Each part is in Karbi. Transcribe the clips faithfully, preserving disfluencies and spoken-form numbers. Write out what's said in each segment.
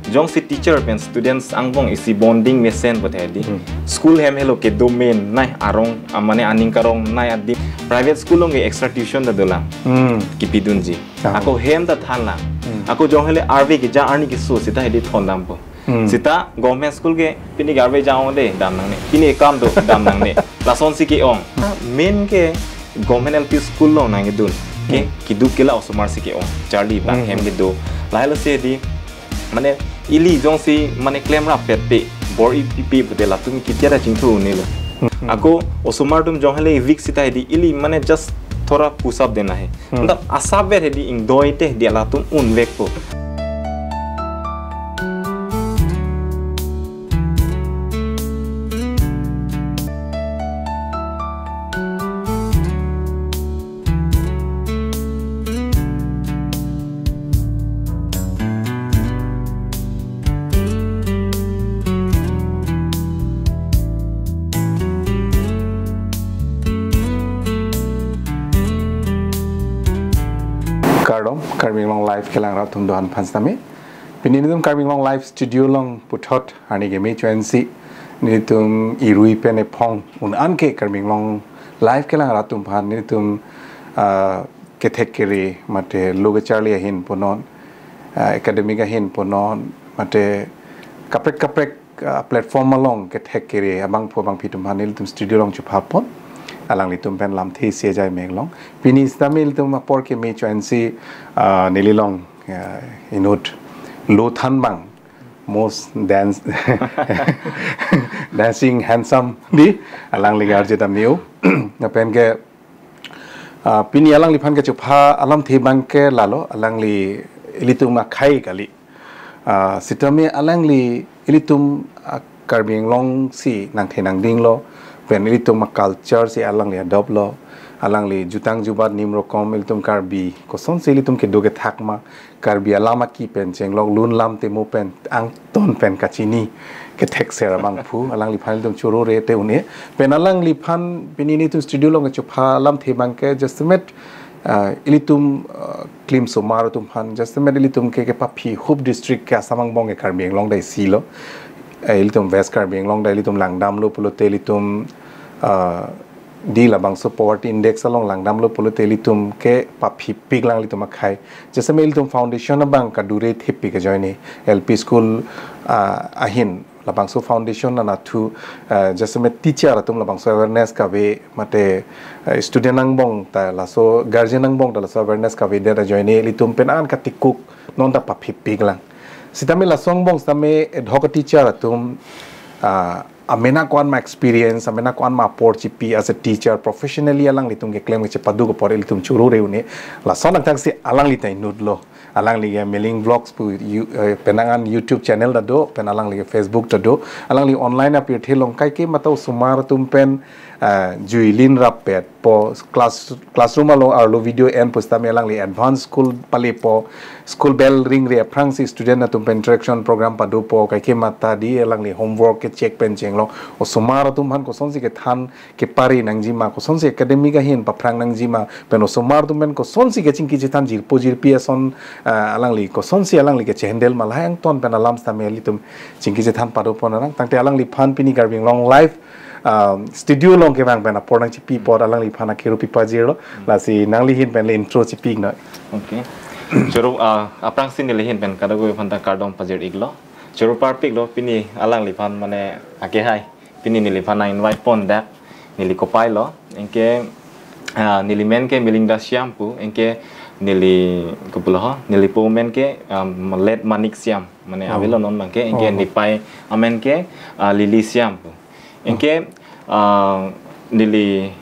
Jongsi teacher pen students angbong isi bonding mesen pute di. Hmm. School hem helo kedo mena arong, ah, mane aning karong nai adi. Private school along ke extra tuition ta dolang. Hmm. Kipidunji. Ah. Ako hem ta thanlang. Hmm. Ako jong hele arve keja arni keso seta hedi thondampo. Hmm. Seta government school ke pini ke arve jang de dam nangne. Pini akam do dam nangne. Lasonsi ke-ong. Main ke government L P school along nangkedun. Ke Hmm. keduk ke la osomar si ke-ong. Charli bang Hmm. hem kedo. Lahelo si di mane ili jongsi mane klemrap pet pe bor-ipi pe pute latum kitia ta chingthu un'elo. Hmm. Ako osomar atum jong hele weak seta hedi ili mane just thora push up den ahe. Hmm. Anta asap ver hedi ingdoi te hedi latum unvekpo. Kardom, Karbi Anglong Live kelang rat atum dohan aphan sitame. Pini nelitum Karbi Anglong Live studio along puthot arni ke me chwensi nelitum irui pen ephong un-an ke Karbi Anglong Live kelang rat atum aphan nelitum, ah, kethek kere mate lo kacharli ahin punon, ah, academic ahin punon mate kaprek kaprek, ah, platform along kethek kere abangphu abangphi atum aphan nelitum studio along chepha pon. Alanglitum pen lamthe isi ajai mek long. Pini sitame ilitum apor ke me chwensi, ah, neli along, ah, inut lo than abang most dance dancing handsome di alangli arje dam niu. Lapen ke, ah, pini alangliphan kechepha alamthe abang ke lalo alangli ilitum akhei kali. Ah, sitame alangli ilitum, ah, Karbi Anglong si nangthe nangding lo, pen ilitum a-culture si alangli adopt lo, alangli jutang jubat nim rokom ilitum Karbi kosonsi ilitum kedo kethak ma, Karbi alam aki pen chenglok lun lam temo pen angton pen kachini kethekser abangphu, alangliphan ilitum choro re te un-e, pen alangliphan pini nelitum studio along kechepha alamthe abang ke just a met, ah, ilitum, ah, klim osomar atum aphan, just a met ilitum ke, kepaphi Hup district ke Assam angbong ke Karbi Anglong dai si lo. Eh, ilitum West Karbi Anglong dai ilitum langdam lo pulote ilitum, ah, di labangso poverty index along langdam lo pulote ilitum kepaphipik lang ilitum akhei. Just a met ilitum foundation abang kadure thepik ajoine L P school, ah, ahin labangso foundation anathu, eh, just a met teacher atum labangso awareness kave mate, eh, student angbong ta laso guardian angbong ta laso awareness kave det ajoine ilitum pen an katikuk non ta paphipik lang. Sitame laso angbong sitame ad hoc teacher atum, ah, amena ko-an ma experience, amena ko-an ma apor chipi as a teacher professionally alanglitum keklem kechepadu ke apor ilitum choro re un-e. Lason angthak si alangli ta inut lo. Alangli ke Miling Vlogs pu you-, eh, penang an YouTube channel ta do, pen alangli ke Facebook ta do, alangli online apirthe along kaike mata osomar atum pen, eh, juilin rappet po class, classroom along arlo video en pusitame alangli advance school palepo, school bell ringre aphrangsi student atum pen interaction program padopo, kaike mata di alangli homework kecheck pen chenglok, osomar atum aphan kosonsi kethan kepari nangjima, kosonsi academic ahin paphrang nangjima, pen osomar atum pen kosonsi kechingki chethan jirpo jirpi ason, ah, alangli kosonsi alangli kechehandle ma lahai angton pen alam sitame ilitum chingki chethan padopon arang. Tangte alangliphan pini Karbi Anglong Live, ah, studio along kevang pen apor nangchipi apot alangliphan akero pipajirlo. Lasi nangli ahin pen le intro chipi iknoi. Okay. Choro, ah, aphrangsi neli ahin pen kadokave aphan ta kardom pajir iklo. Choro parpiklo pini alangliphan mane akehai. Pini neliphan nang-invite pon dak, neli kopai lo, anke, ah, neli men ke Miling Dashiam pu, anke neli kopilo ho, neli po men ke, um, Late Manik Shyam, mane Oh. avelo non abang ke, anke Oh. nepai amen ke, ah, Lily Shyam pu. Anke, ah, neli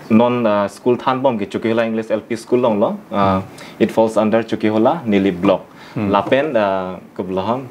non, ah, school thanbom ke Chokihola English L P School along lo, ah, Hmm. it falls under Chokihola, neli block. Hmm. Lapen, ah, kopilo ho,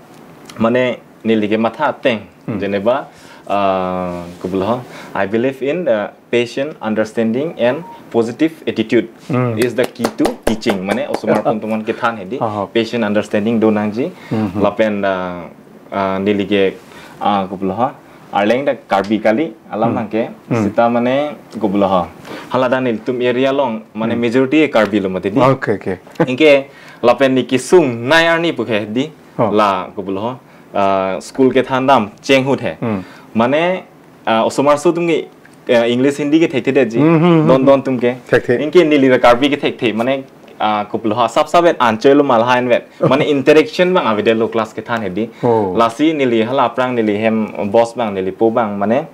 mane neli ke matha ateng, Hmm. jeneba, ah, kopilo ho, I believe in, ah, patient understanding and positive attitude Hmm. is the key to teaching. Mane osomar atum kethan hedi, Aha. patient understanding do nangji. Hmm. Lapen, ah, ah, neli ke, ah, kopilo ho, arleng ta Karbi kali alam Hmm. abang ke, Hmm. seta mane kopilo ho, hala dan nelitum area along, mane Hmm. majority Karbi lo mati di. Okay, okay. Anke lapen ne kesung nai arni pu ke di, Oh. La, kopilo ho, ah, school kethan dam cheng ahut he. Hmm. Mane, ah, osomar aso atum ke, ah, English Hindi ke thekthedetji. Hmm, hmm, hmm, don hmm. don atum ke. Thekthe. Anke neli Karbi ke thekthe. Mane, ah, kopilo ho, asap asap vet anchoi lo ma lahai-an vet. Mane interaction abang avedetlo class kethan hedi. Oh. Lasi neli hala aphrang neli hem boss abang, neli po abang, mane,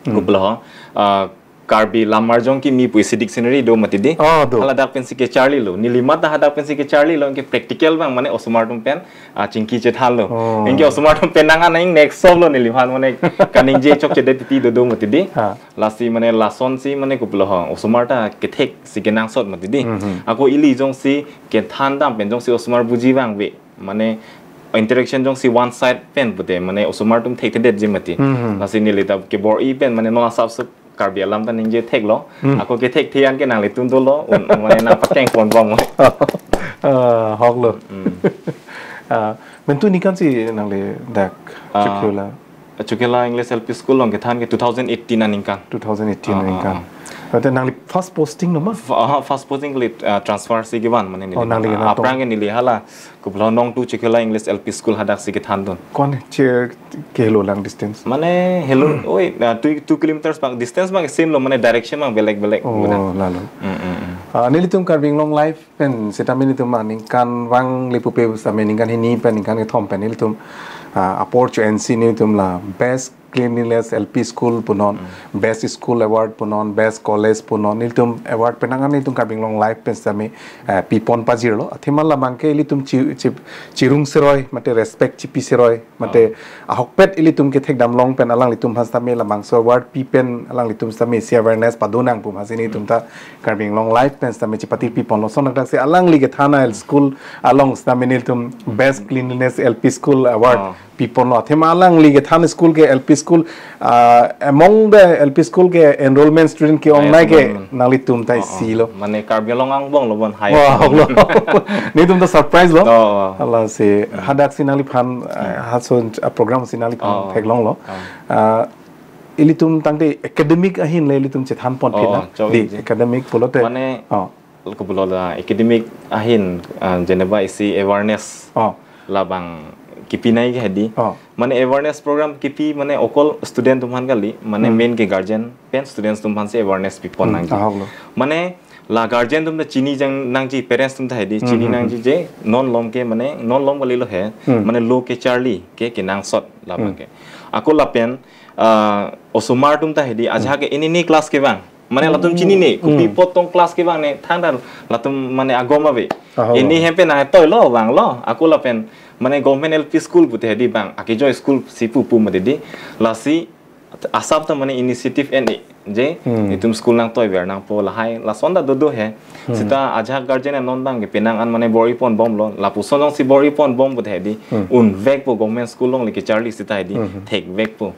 Hmm. kopilo ho, ah, Karbi lam arjong kimi pu isi dictionary do mati di. Oh, do. Hala dak pensi kecharlilo. Neli mat ta hadak pensi kecharlilo, anke practical abang, mane osomar atum pen, ah, chingki chethanlo. Oh. Anke osomar atum pen nang anang next solve lo neliphan, mane kaningje chokchedet titi do do mati di. Ha. Lasi mane lasonsi mane kopilo ho, osomar ta ketheksi kenangsot mati di. Mhm. Ako ili jongsi kethan dam pen jongsi osomar buji vangve, mane interaction jongsi one side pen pute, mane osomar atum thekthedetji mati. Mhm. Lasi neli ta kebor-i pen, mane non asap asap Karbi alam ta ningje theklo. Hmm. Ako kethekthe an ke nanglitum dolo, un, mane nangpakeng ponbom. Ah, ahok lo. Hmm. Ah, mentu aningkan si nangli dak Ah, Chokihola? Chokihola English L P School along kethan ke two thousand eighteen aningkan. Two thousand eighteen Ah, ah, aningkan. ah. Berarti nangli first posting lo ma? F-, ah, first posting kali, ah, transfer si kevan, mane neli Oh, nangli na. Aphrang ke neli hala, kopilo ho, Nongtu Chokihola English L P School hadaksi kethan dun. Ko-an che kehelo lang distance? Mane helo, oi, ah, two, two kilometers abang, distance abang same lo, mane direction abang belek-belek. Oh, Buda. Lalo. Mm, mm, mm. Ah, nelitum Karbi Anglong Live pen sitame nelitum aningkanvang le pupe sitame ningkan hini pen ningkan kethom pen nelitum, ah, apor cho-ensi nelitum la Best Cleanliness L P School punon, Hmm. Best School Award punon, Best College punon, nelitum award penang an nelitum Karbi Anglong Live pen sitame, eh, pipon pajirlo. Athema labang ke ilitum chi-, chi-, chirung seroi, mate respect chipi seroi, mate Ah. ahokpet ilitum kethekdam long pen alanglitum aphan sitame labangso award pi pen alanglitum sitame isi awareness pado nang pu aphansi nelitum Hmm. ta Karbi Anglong Live pen sitame chipati piponlo. Lason dak si alangli kethan a-school along sitame nelitum Best Cleanliness L P School Award Ah. piponlo. Athema alangli kethan school ke L P school, ah, among the L P school ke enrollment student ke-ong Ah, nai ke enrollment. nanglitum ta Oh, oh. isi lo. Mane Karbi Anglong angbong lo bon hai. Wah, lo. Nelitum ta surprise lo. Oh, oh. Lasi Hmm. hadaksi nangliphan, ah, Hmm. haso, ah, program si nangliphan Oh. theklonglo. Oh. Ah, ilitum tangte academic ahin le ilitum chethan pon Oh, phi na. oh, chok Di iji. academic pulote. Mane Oh. Kopilo la academic ahin, ah, jeneba isi awareness Oh. labang kipi nai ke hedi. Oh. Mane awareness program kipi mane okol student atum aphan kali, mane Hmm. main ke guardian pen students atum aphansi awareness pipon Hmm, nangji. ahok lo. Mane la guardian atum ta chini jang nangji, parents atum ta hedi, Hmm, chini hmm, nangji hmm. je non lom ke mane non lom kalilo he, Hmm. mane lo kecharli ke kenangsot labang Hmm. ke. Ako lapen, ah, osomar atum ta hedi, ajahak ke ini ni class kevang. Mane latum Hmm. chinine, kopi Hmm. apot tong class kevang ne, thangta latum mane agom ave. Ahok. Ini hem pen nangtoilo vanglo, ako lapen, mane government L P school pute hedi abang, akejoi school si pupu mati di, lasi asap ta mane initiative en-e, je, Hmm. itum school nangtoiver nangpo lahai, lason ta dodo he. Hmm. Sita ajahak guardian non abang ke penang an mane bor-i ponbomlo, lapuson jongsi bor-i ponbom pute hedi, Hmm. unvekpo government school along le kecharli sita hedi, Hmm. thekvekpo.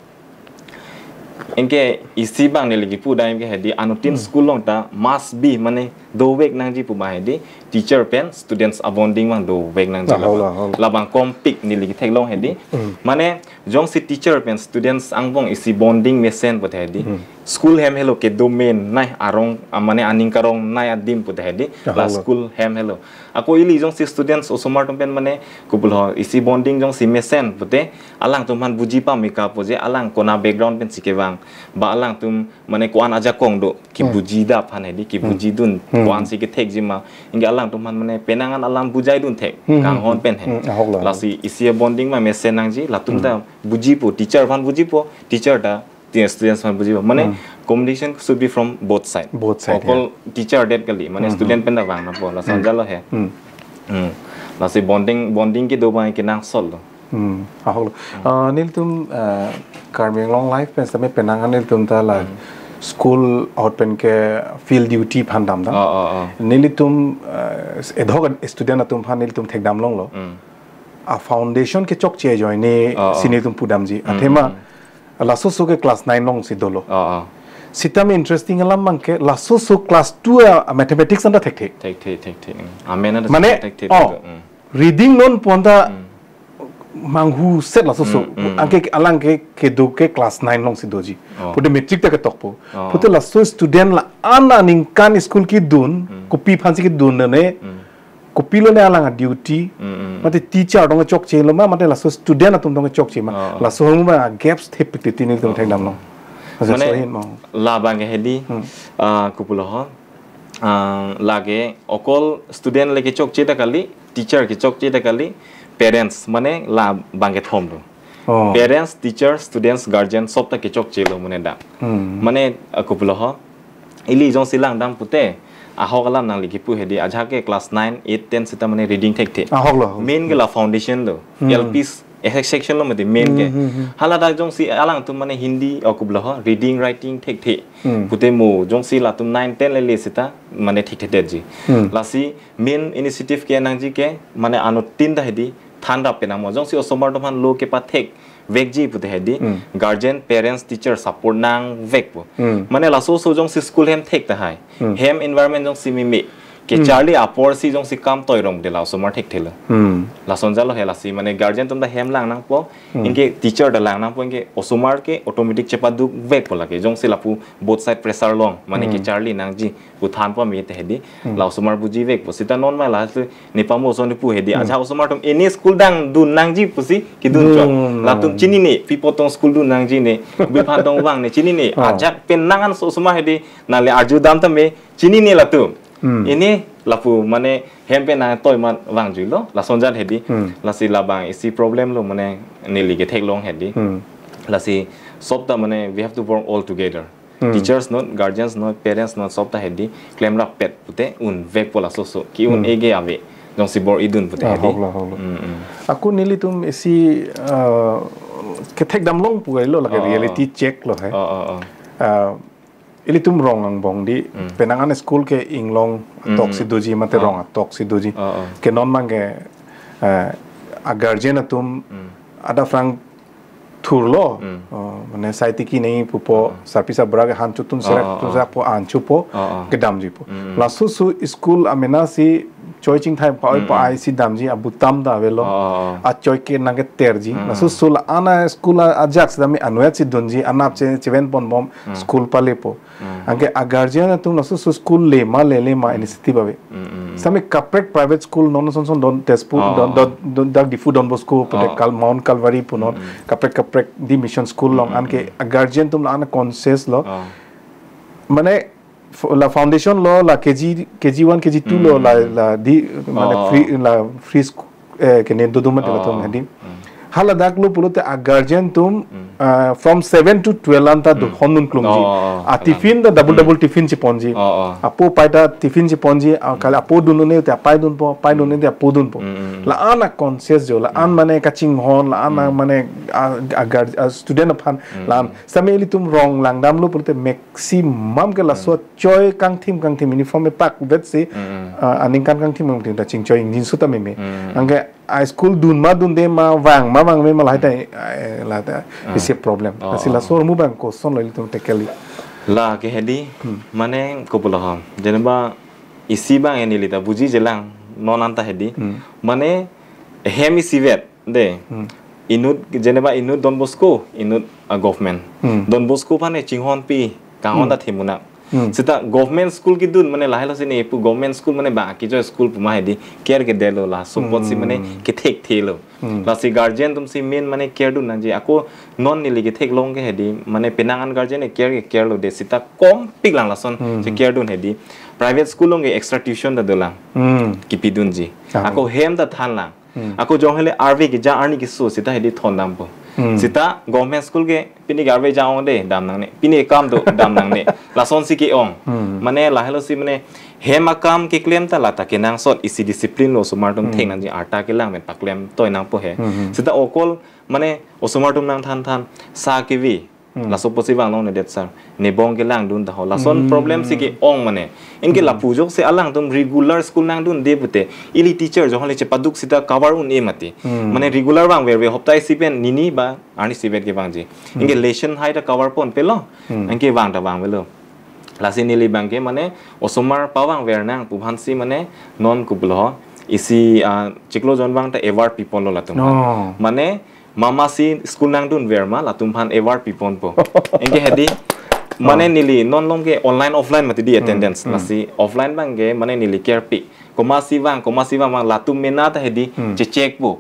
Anke isi abang neli kipu dam ke hedi anuttin Hmm. school along ta must be mane dovek nangji pu abang hedi teacher pen students a-bonding abang dovek nangji Ah, labang. hola, hola. Labang kompik neli ketheklong hedi. Hmm. Mane jongsi teacher pen students angbong isi bonding mesen pute hedi. Hmm. School hem helo kedo menei arong, ah, mane aning karong nei adim pute hedi. Ah, La hola. school hem helo. Ako ili jongsi students osomar atum pen mane kopilo ho isi bonding jongsi mesen pute alangtum aphan buji pame kapo je alang kona background pensi kevang. Ba alangtum mane ko-an ajakong do ki Hmm. buji dap aphan hedi ki Hmm. buji dun Hmm. ko-ansi kethekji ma. Anke alangtum aphan mane penang an alam bujai dun thek Hmm, hmm, kanghon hmm. pen he. Hmm, ahok lo. Lasi isi bonding ma mesen nangji latum Hmm. ta bujipo, teacher aphan bujipo, teacher ta ti-, students aphan bujipo. Mane Hmm. communication should be from both side. Both side, Okol yeah. teacher det kali, mane Hmm, student hmm. pen ta vang nangpo, lason Hmm. jalo he. Hmm. Hmm. Lasi bonding, bonding kedo abang kenangsot lo. Hmm, ahok lo. Hmm. Ah, nelitum, ah, Karbi Anglong Live pen sitame penang an nelitum ta la Hmm. school out pen ke field duty aphan damdam. Oh, oh, oh. Nelitum, ah, edhok student atum aphan nelitum thekdam longlo. Hmm. A-foundation kechokche ajoine Oh, oh. si nelitum pudamji. Hmm, Athema hmm. laso aso ke class nine alongsi dolo. Oh, oh. Sitame interesting alam abang ke laso aso class two a mathematics anta thekthe. Thekthe, thekthe. Hmm. Amen anta Mane, thekthe, oh, thekthe. Hmm. reading non pu anta Hmm. manghuset laso aso. Hmm, hmm, hmm. Anke alang ke kedo ke class nine alongsi doji. Oh. Pute matric ta ketokpo. Oh. Pute laso student la-an aningkan school kedun, Hmm. kopi aphansi kedun ne. Hmm. kopilo le alang a duty, mate teacher tong chokche lo ma, mate laso student atum tong chokche ma. Laso ahormu ba gaps thepik te tini tum thekdam long. Laso Mane hin mo. Labang ke hedi, ah, kopulo ho. Ah, lake okol student le kechokche ta kali, teacher kechokche ta kali, parents mane labang kethom do. Oh. Parents, teacher, students, guardian, sob ta kechokche lo mane dak. Mane, ah, kopulo ho. Ili jongsi langdam pute, ahok alam nangli kipu hedi, ajahak ke class nine, eight, ten seta mane reading thekthe. Ahok lo. Main ke la foundation do. L P s-, eh, section lo mati main ke. Hala dak jongsi alangtum mane Hindi, oh, kopulo ho, reading, writing thekthe. Pute mo, jongsi latum nine, ten le le seta, mane thekthedetji. Lasi main initiative ke nangji ke, mane anuttin ta hedi, than rap penang mo. Jongsi osomar atum aphan lo kepathek vekji pute hedi, guardian, parents, teacher support nangvekpo. Mane laso so jongsi school hem thek tahai. Hem environment jongsi meme. Kecharli aporsi jongsi kam toirong de la osomar thekthelo. Lason jalo he lasi mane guardian atum ta hem lang nangpo, anke teacher ta lang nangpo, anke osomar ke automatic chepaduk vekpo lake. Jongsi lapu both side pressure long, mane kecharli nangji pu than pame te hedi. La osomar buji vekpo. Seta non mai la su ne pamo son pu hedi. Ajahak osomar atum ini school dangdun nangji pusi kidun chot. Latum chinine, pi apot tong school dun nangji ne, kopi aphan tong vang ne chinine. Ajahak penang an so osomar hedi, nangli arjudam tame chinine latum. Ini lapu mane hem penang toi mat vangjuilo, lason jat hedi. Lasi labang isi problem lo mane neli ketheklong hedi. Lasi sob ta mane we have to work all together. Teachers not, guardians not, parents not, sob ta hedi, klem rap pet pute un vekpo laso so, ki-un ege ave, jongsi bor-idun pute hedi. Ahok lo, ahok lo. Ako nelitum isi, ah, kethekdam long pu lo lake Oh, oh, reality check lo he. Oh, oh, oh. Ah, ilitum rong angbong di, penang an school ke inglong atok si doji mate rong atok si doji. Oh, oh. Ke non mang ke, ah, a guardian atum ada phrang thurlo, oh, mane sai tiki nangji pupo, sarpi sabra ke han chotun serak, Oh, oh, tun oh. serak po an chopo, Oh, oh. kedamji po. Laso so school amena si choi chingthai pa oi pa ai si damji abutam ta avelo. Oh, oh, oh. A choi ke nang keterji. Laso so la ana school a, ajahak si dami anwet si dunji, anap che, cheven pon bom school palepo. Anke a guardian atum laso so school le ma le le ma initiative ave. Sami kaprek private school non son son don Tezpur, Oh, don, oh. don, don dak Diphu Don Bosco, pu te Oh. Kal-, Mount Calvary pu non, kaprek kaprek di mission school long, anke a guardian atum la ana conscious lo. Oh. Mane, f-, la foundation lo, la K G, K G one, K G two lo, la, la di, mane Oh, free, la free school, eh, kene dodum mate latum hedi. Hala dak lo pulote a guardian atum, ah, from seven to twelve anta do hondun klungji. Oh, oh, oh. A tiffin ta double double tiffin cheponji. Oh, oh. Apo pai ta tiffin cheponji, a kali apo dun ne te apai dunpo, apai dun ne te apo dunpo. La ana conscious jo, la an mane kachinghon, la ana mane a, a guard, a student aphan, la an. Sami ilitum rong langdam lo pulote maximum ke laso choi kangthim kangthim uniform epak vet si, ah, aningkan kangthim kangthim ta chingchoi ingjinso ta meme. Anke a school dun ma dunde ma vang ma vangme ma lahai ta, eh, la ta isi problem. Oh, Lasi oh. Laso ahormu bang koson lo ilitum tackle. La ke hedi, mane kopulo ho. Jeneba isi bang ini lita buji jelang non anta hedi. Mane hem isivet de. Inut jeneba inut Don Bosco, inut a government. Don Bosco aphan e chinghonpi, kanghon ta themuna. Seta government school kidun mane lahelo si ne pu government school mane ba kijo school puma hedi care kedetlo, laso apot si mane kethekthelo. Lasi guardian atum si main mane care dun nangji. Ako non neli ketheklong ke hedi mane penang an guardian e care ke carelo de seta kompik lang lason si care dun hedi. Private school along ke extra tuition ta dolang. Kipidunji. Ako hem ta thanlang. Ako jong hele arve keja arni keso seta hedi thondampo. Seta government school ke pini ke arve ja ong de dam nangne. Pini kam do dam nangne. Lason si ke-ong. Mane lahelo si mane hem akam keklem ta lata kenangsot isi discipline lo osomar atum thek nangji arta kelang pen paklem toi nangpo he. Seta okol mane osomar atum nangthan than sa kevi. Laso apotsi vanglongledet sir. Nebong kelangdun ta ho. Lason problem si ke-ong mane. Anke lapu ajoksi alangtum regular school nangdunde pute. Ili teacher jong hali chepaduk seta cover un-e mati. Mane regular vangverve hopta isi pen nini ba arni isivet kevangji. Anke lesson hai ta cover ponpelo. Anke vang ta vangvelo. Lasi neli bang ke mane osomar pavangver nang pu aphan si mane non kopulo ho. Isi, ah, chiklo jon vang ta award piponlo latum. Oh. Mane mama si school nangdunver ma latum aphan award piponpo. Anke hedi mane neli non along ke online offline mati di attendance. Lasi offline bang ke mane neli care pi. Komatsi vang, komatsi vang, vang, latum mena ta hedi, Hmm. chechekpo.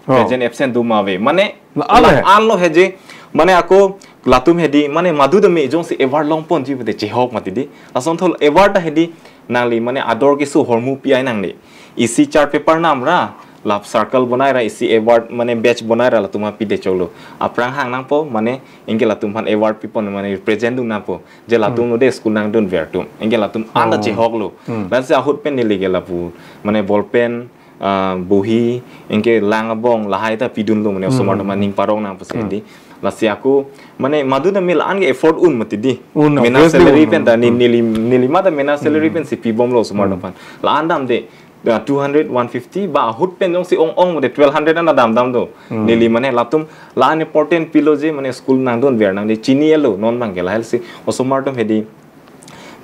Oh. Present absent do ma ave. Mane, La-an lo he. la-an lo he je, mane ako latum hedi, mane madu dame jongsi award longponji pute chehok mati di. Lason thol award ta hedi, nangli mane ador keso ahormu pi ai nangne. Isi chart paper namra, la circle bonai ra, isi award mane badge bonai ra, latum aphi de cholo. Aphrang hang nangpo, mane, anke latum aphan award pipon, mane present dun nangpo. Je latum Hmm. lo de school nangdunver atum. Anke latum anta Oh. chehok lo. Hmm. Lasi ahut pen neli ke lapu, mane ball pen, ah, bohi, anke lang abong, lahai ta pidun lo, mane Hmm, osomar hmm, atum hmm. aning parong nang pasi Hmm. di. Lasi ako, mane madu dame la-an ke afford un mati di. Un, Mena obviously salary un, pen ta, un, ni, un. neli, neli mata mena salary Hmm. pen si pibom lo osomar Hmm. atum aphan. La-an dam de, ah, two hundred, one fifty, ba ahut pen jongsi ong-ong mate twelve hundred an dam dam do. Hmm. Neli mane latum, la-an important pilo je, mane school nangdunver nang di chini elo, non bang ke lahai si, osomar atum hedi.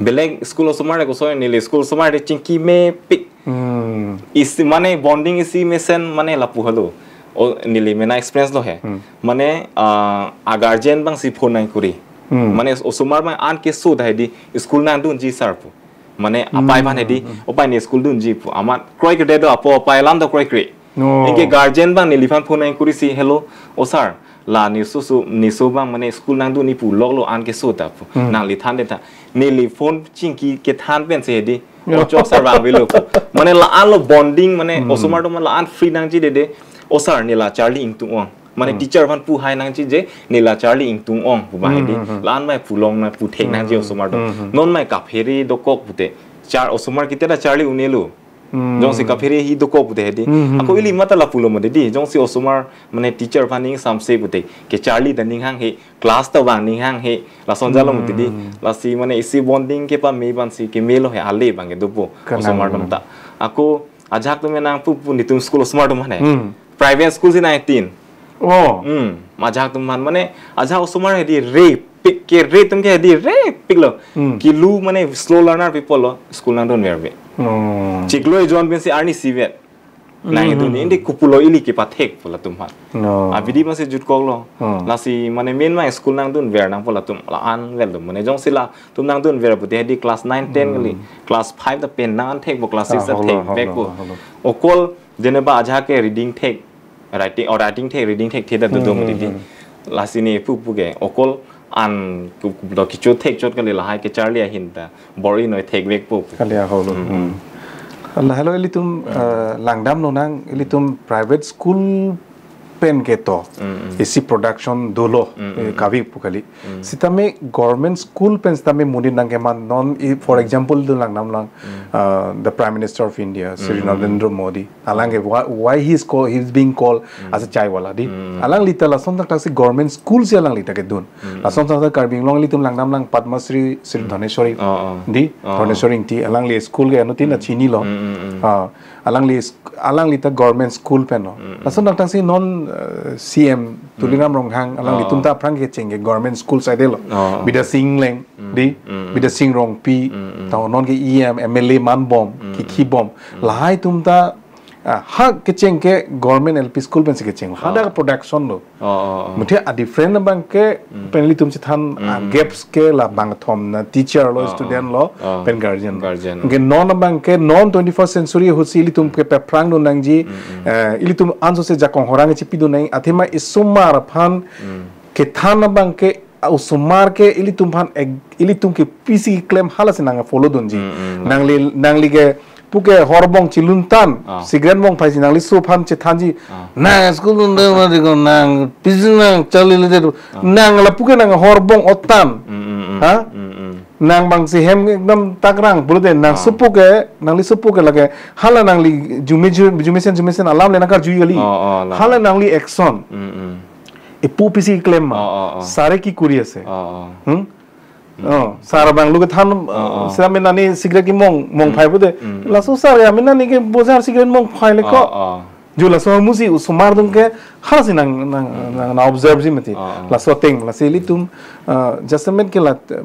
Belek school osomar de koso neli school osomar de chingki mepik. Hmm. Isi mane bonding isi mesen mane lapu halo. O neli mena experience lo he. Hmm. Mane, ah, a guardian bang si phone nang kuri. Hmm. Mane osomar bang an keso ta hedi school nangdunji sir pu. Mane apai Hmm. aphan hedi, Hmm. opai ne school dunji pu. Amat kroikre do apo apai alam do kroikre. No. Anke guardian bang neliphan phone nang kuri si, "Hello, o sir, la neso so, neso bang mane school nangdun ni pu lok lo an keso ta pu. Hmm. Nangli than de tha." Neli phone chingki kethan pen si hedi. No. O chok sir bang velo pu. Mane la-an lo bonding mane Hmm. osomar atum la-an free nangji de de. "O sir, ne la charli ingtung ong." Mane Hmm. teacher aphan pu hai nangji je, "Ne la charli ingtung ong," pu bang Hmm, hedi. hmm, hmm. La-an mai pu long na pu thek Hmm, nangji hmm, osomar atum. hmm, hmm. Non mai kaphere dokok pute. Char osomar kete ta charli un-e lo. Hmm. Jongsi kaphere hi dokok pute hedi. Hmm, hmm, Ako hmm. ili mata lapu lo mati di. Jongsi osomar mane teacher aphan ning samse pute. Ke charli ta ning hanghe, class ta vang ning hanghe. Lason jalo mati di. Hmm. Lasi mane isi bonding kepame bang si keme lo he ale bang ke dopo. Kanang, osomar atum kanang. ta. Ako ajahak atum nangpu pu netum school osomar atum mane. Hmm. Private school si nangtin. Oh. Hmm. Ajahak atum aphan mane ajahak osomar hedi re pik ke re atum ke hedi re pik lo. Hmm. Kilu mane slow learner people lo school nangdunver ave. Oh. Chiklo ejon pensi arni isivet. Nang Hmm, itu hmm, ni hmm. indi kopulo ili kepathek pu latum aphan. No. Abidi masi jutkok lo. Hmm. Lasi mane main ma school nangdunver nangpo latum la-an vel do. Mane jongsi latum nangdunver pute hedi class nine, ten Hmm. kali. Class five ta pen nang thekpo, class six Ah, ta holo, thek holo, vekpo. holo. Okol jeneba ajahak ke reading thek, writing, or writing thek, reading thek, theta Hmm, dodom hmm, titi. hmm. Lasi ne pu pu ke, okol an ku, ku, do kicho thek chot kali lahai ke charli ahin ta. Bor-i noi thek vekpo pu. Kali aholo. Hmm, Hmm. hmm. Lahelo ilitum, Hmm. eh, langdam lonang, ilitum private school pen keto. Hmm, hmm. Isi production dolo, Hmm, eh, hmm. kave pu kali. Hmm. Sitame government school pen sitame monit nangkeman non, i, for example, do langdam lang, Hmm. uh, the Prime Minister of India, Shri Hmm. Narendra Modi. Alang ke why, why he is call, he is being called Hmm. as a chai wala di. Hmm. Alangli ta lason thakthak si government school si alangli ta kedun. Hmm. Lason thakthak Karbi Anglong ilitum langdam lang Padma Shri, Shri Hmm. Dhaneshwari Oh, oh. di, Oh. Dhaneshwari Ingti, alangli school ke anutin Hmm. chini lo. Hmm, hmm, hmm. Ah, alangli sk-, alangli ta government school pen lo. Hmm, hmm. Lason thakthak si non, eh, C M Tuliram Hmm. Ronghang, alanglitum Oh. ta aphrang kecheng ke government school side lo. Oh. Bidya Sing Engleng, Hmm. di, Hmm, hmm. Bidya Sing Rongpi, Hmm, hmm. ta non ke E M, M L A man bom, Hmm, kiki hmm. bom. Hmm. Lahai atum ta, ah, ha kecheng ke government L P school pen si kecheng. Hadak Oh. production lo. Oh, oh, oh. Muthe a different abang ke Hmm. pen ilitum chethan, ah, Hmm. gaps ke la bangthom na teacher lo, Oh, student oh. lo, Oh. pen guardian. Guardian. Ke non abang ke non twenty-first century ahut si ilitum ke pephrang dun nangji, Hmm, hmm. eh, ilitum anso se jakong horang chipi dun nang, athema isomar aphan Hmm. kethan abang ke, ah, osomar ke ilitum aphan ek, ilitum ke pisi klem hala si nang follow dunji. Hmm, hmm. Nangli, nangli ke pu ke horbong chilun tan, Ah. cigarette bong phai si nangli so aphan chethanji. Ah. Nang school dun de ma de ko nang pisi nang charli le de. Ah. Nang lapu ke nang horbong otan. Hmm, hmm, hmm. Ha? Hmm, hmm. Nang bang si hem ekdam takrang pulote nang Ah. supu ke, nangli supu ke lake hala nangli jume ju-, jumesen jumesen alam le nang karju kali. Oh, oh, alam. Hala nangli action. Hmm, hmm. Ipu pisi klem ma. Oh, oh, oh. Sare ki kuri ase. Oh, oh. Hmm? Hmm. Oh, sar bang lu kethan, Oh, oh. sar menani cigarette kemong, mong Hmm. phai pulote. Hmm. Laso sar ya menani ke bojar cigarette mong phai le ko. Oh, oh. Ju laso musi osomar atum ke hala si nang, nang, Hmm. nang, nang observe si mati. Oh, oh. Laso ateng, lasi ilitum, uh, jasemet ke la, uh,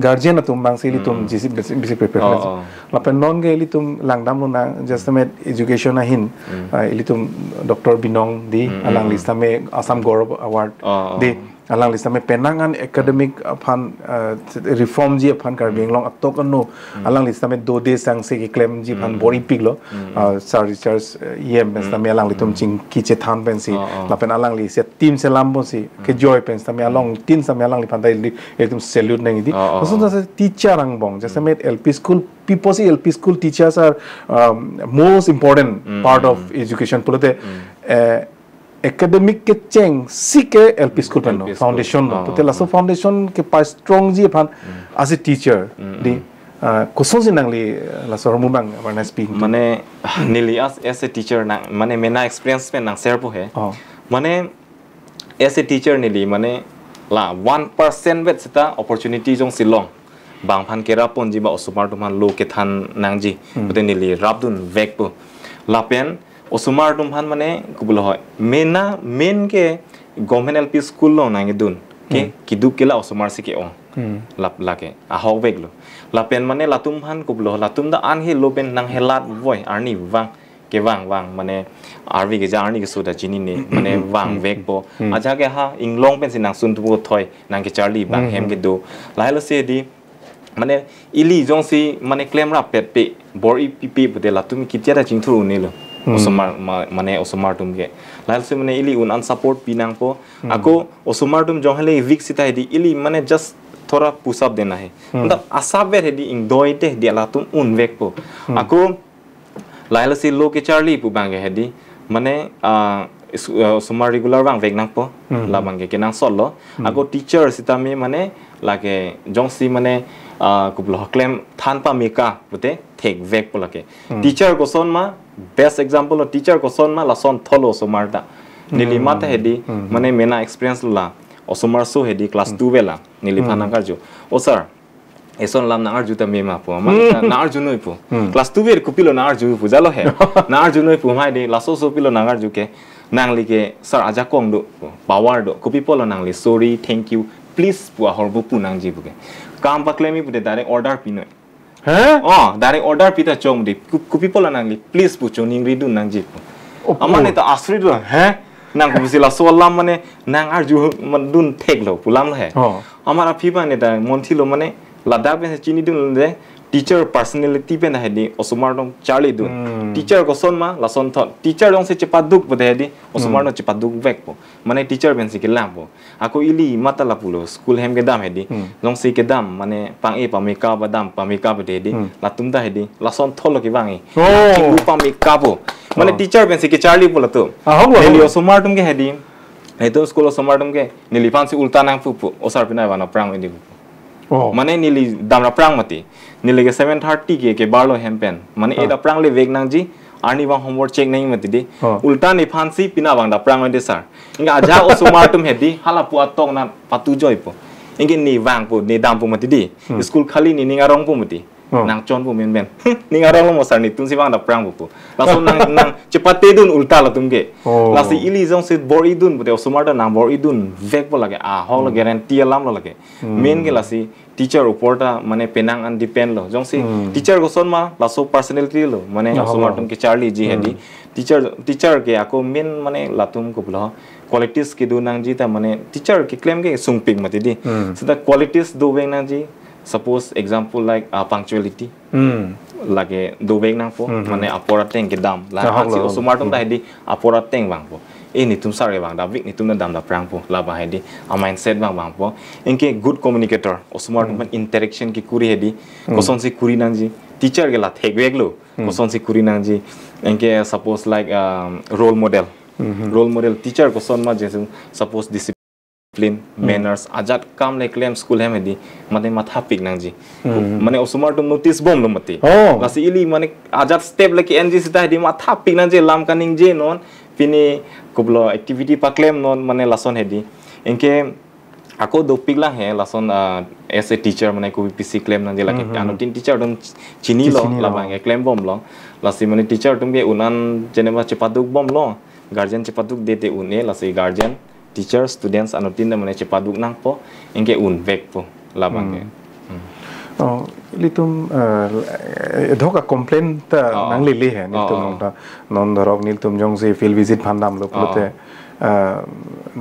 guardian atum bang si ilitum Hmm. jisi bisi, bisi prepare Oh, si. oh. Lapen non ke ilitum langdam lonang, jasemet education ahin, Hmm. uh, ilitum Doctor Binong di, Hmm, hmm, alangli hmm. sitame Assam Gaurav Award Oh, oh. di. Alangli sitame penang an academic aphan, uh, reform ji aphan Karbi Anglong atok ano, alangli sitame dode sangse keklemji aphan bor-ipiklo, uh, Sir Richard, uh, E M pen sitame alanglitum chingki chethan pensi, Oh, oh. lapen alangli se team selam ponsi, kejoi pen sitame along tin sitame alangliphan ta ili, ilitum salute nangji. Oh, oh, Lason oh. ta se teacher angbong, jasemet L P school, people say L P school teachers are, um, most important Mm, part mm, of mm. education pulote, Mm. eh, academic kechengsi ke L P school pen lo, L P school. foundation lo. Ah, Pulote laso ah. foundation kepa-strong ji aphan Mm. as a teacher Mm, di, mm. ah, kosonsi nangli, eh, laso hormu abang awareness pi? Mane neli as, as a teacher nang, mane mena experience pen nang share po he. Oh. Mane as a teacher neli mane la one percent vet seta opportunity jongsi long, bang aphan kerap ponji ba osomar atum aphan lo kethan nangji. Hmm. Pulote neli rapdunvekpo. Lapen osomar atum aphan mane kopulo hoi, mena main ke government L P school along nangkedun. Ke Hmm. keduk ke la osomar si ke-ong. Hmm. Lap lake ahokveklo. Lapen mane latum aphan kopulo, latum ta an helo pen nanghelat voi arnivang, kevang vang, mane arve keja arni keso ta chinine, mane Hmm. vangvekpo. Hmm. Ajahak ke ha inglong pensi nangsun thupo thoi, nangkecharli bang Hmm. hem kedo. Lahelo si di, mane ili jongsi mane klemrap petpe, bor-ipipe pulote latum kitia ta chingthur un-elo. Hmm. Osomar ma-, mane osomar atum ke. Lahelo si mane ili un an support pi nangpo. Hmm. Ako osomar atum jong hele weak seta hedi ili mane just thora push up dena he. Hmm. Anta asap vet hedi ingdoi te hedi latum unvekpo. Hmm. Ako lahelo si lo kecharli pu abang ke hedi mane, ah, is-, ah, osomar regular vangvek nangpo. Hmm. Labang ke kenangsotlo. Hmm. Ako teacher sitame mane lake jongsi mane, ah, kopulo klemthan pameka pulote thekvekpo lake. Hmm. Teacher koson ma, best example lo, teacher koson ma lason thotlo osomar ta. Neli Hmm. mata hedi, Hmm. mane mena experience lo la. Osomar so hedi class Hmm. two vet la. Neliphan Hmm. nangkarju. O sir, eson alam nangarju tame ma pu. Ma Hmm. nangarjunoi pu. Hmm. Class two vet kopilo nangarju pu jalo he. Nangarjunoi pu ma hedi, laso so pilo nangarju ke. Nangli ke sir ajakong do pu. Power do. Kopi apotlo nangli sorry, thank you, please pu ahormu pu nangji pu ke. Kam paklem-i pulote direct order pinoi. He? Oh, direct order pi ta chong di. Ku-, kopi apotlo nangli, please pu choningridun nangji pu. Opo. Amat neta asri do, he? Nang kopusi laso alam mane nangarju man dun theklo pu alamlo he. Oh. Amat aphi abang neta monthilo mane ladak pen chinidunde teacher personality pen hedi osomar atum charlidun. Hmm. Teacher koson ma lason thot. Teacher jongsi chepaduk pulote hedi osomar Hmm. atum chepadukvekpo. Mane teacher pensi kelampo. Ako ili mata lapulo, school hem kedam hedi. Hmm. Jongsi kedam, mane pang-e pameka ba dam, pameka ba de hedi. Hmm. Latum ta hedi, lason thotlo kevang-i. Oh. Chinglu pameka po. Mane Oh. teacher pensi kecharli po latum. Ah, ahoklo, Neli ahoklo. osomar atum ke hedi. Itum school osomar atum ke, neliphansi ulta nangpu pu. O sir pini vang aphrang hedi pu. Oh. Mane neli dam aphrang mati. Neli ke seven thirty ke, kebarlo hem pen. Mane Ah. eight aphrang le vek nangji, arnivang homework check nangji mati di. Oh. Ulta nephansi pini vang aphrang hedi sir. Anke ajahak osomar atum hedi, hala pu atong na patu joipo. Anke ne vangpo, ne dampo mati di. Hmm. School khali ne ning arongpo mati. Oh. Nangchonpo menmen. Ning aronglo mo sir, netumsi vang aphrang pu pu. Laso nang, nang chepatedun ulta latum ke. Oh. Lasi ili jongsi bor-idun pulote osomar ta nang bor-idunvekpo lake. Ahoklo Hmm. guarantee alamlo lake. Hmm. Main ke lasi teacher upor ta mane penang an depend lo. Jongsi Hmm. teacher koson ma laso personality lo. Mane Ya, osomar holo. atum kecharliji hedi. Hmm. Teacher, teacher ke ako main mane latum kopulo qualities kedo nangji ta mane teacher keklem ke sungpik mati di. Hmm. Seta qualities dovek nangji. Suppose example like, uh, punctuality. Hmm. Lake dovek nangpo, Hmm, hmm. mane apor ateng kedam. La Ya, holo, ansi holo. osomar atum ta Hmm. hedi apor ateng vangpo. Eh, netum sir ke vang davik, netum ta dam aphrangpo. Labang hedi a mindset vang vangpo. Anke good communicator. Osomar atum Hmm. pen interaction kekuri hedi. Hmm. Kosonsi kuri nangji. Teacher ke la thekveklo. Hmm. Kosonsi kuri nangji. Anke suppose like, um, role model. Hmm, hmm. Role model teacher koson ma jengsi suppose discipline, Hmm. manners, ajat kam le klem school hem hedi, mane mathapik nangji. Hmm. Mane osomar atum notice bomlo mati. Oh. Lasi ili mane ajat step le ke-enji seta hedi mathapik nangji, lam kaningje non, pini kopulo activity paklem non, mane lason hedi. Anke ako dopik lang he, lason, ah, as a teacher mane kopi pisi klem nangji lake. Hmm, hmm. Anuttin teacher atum chinilo, Chinilo. labang ke klembomlo. Lasi mane teacher atum ke un an jeneba chepadukbomlo. Guardian chepadukde te un-e, lasi guardian, teacher, students anuttin ta mane chepaduk nangpo, anke unvekpo labang ke. Hmm. Hmm. Oh, ilitum, eh, edhok a-complaint ta Oh. nanglele he, Oh, nelitum oh. nonta, non dhorok nelitum jongsi field visit aphan damlo Oh. pulote, eh,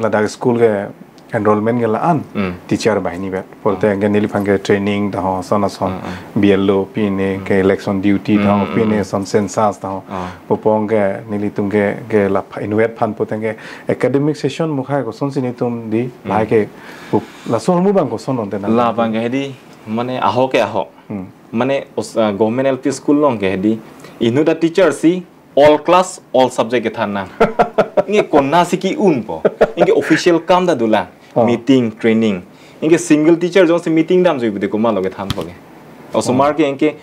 ladak school ke enrollment ke la-an, hmm, teacher banghini vet. Pulote, ah, ke neliphan ke training ta ho, son ason, ah, ah, B L O pine, hmm, ke election duty ta ho, hmm, hmm, pine, hmm, son census ta ho. Ah. Pupong ke nelitum ke, ke la pha-, inutvet aphan pulote ke academic session mukhai kosonsi netum dei, hmm, lahai ke, pup-, laso ahormu abang koson ante na? Labang ke hedi, mane ahok ke ahok. Hmm. Mane os-, ah, government L P school along ke hedi, inut a-teacher si all class, all subject kethan nang. Anke konatsi ke-unpo. Anke official kam ta dolang. Oh. Meeting, training. Anke single teacher jongsi meeting damjui pulote komatlo kethanpo ke. Osomar, oh, ke anke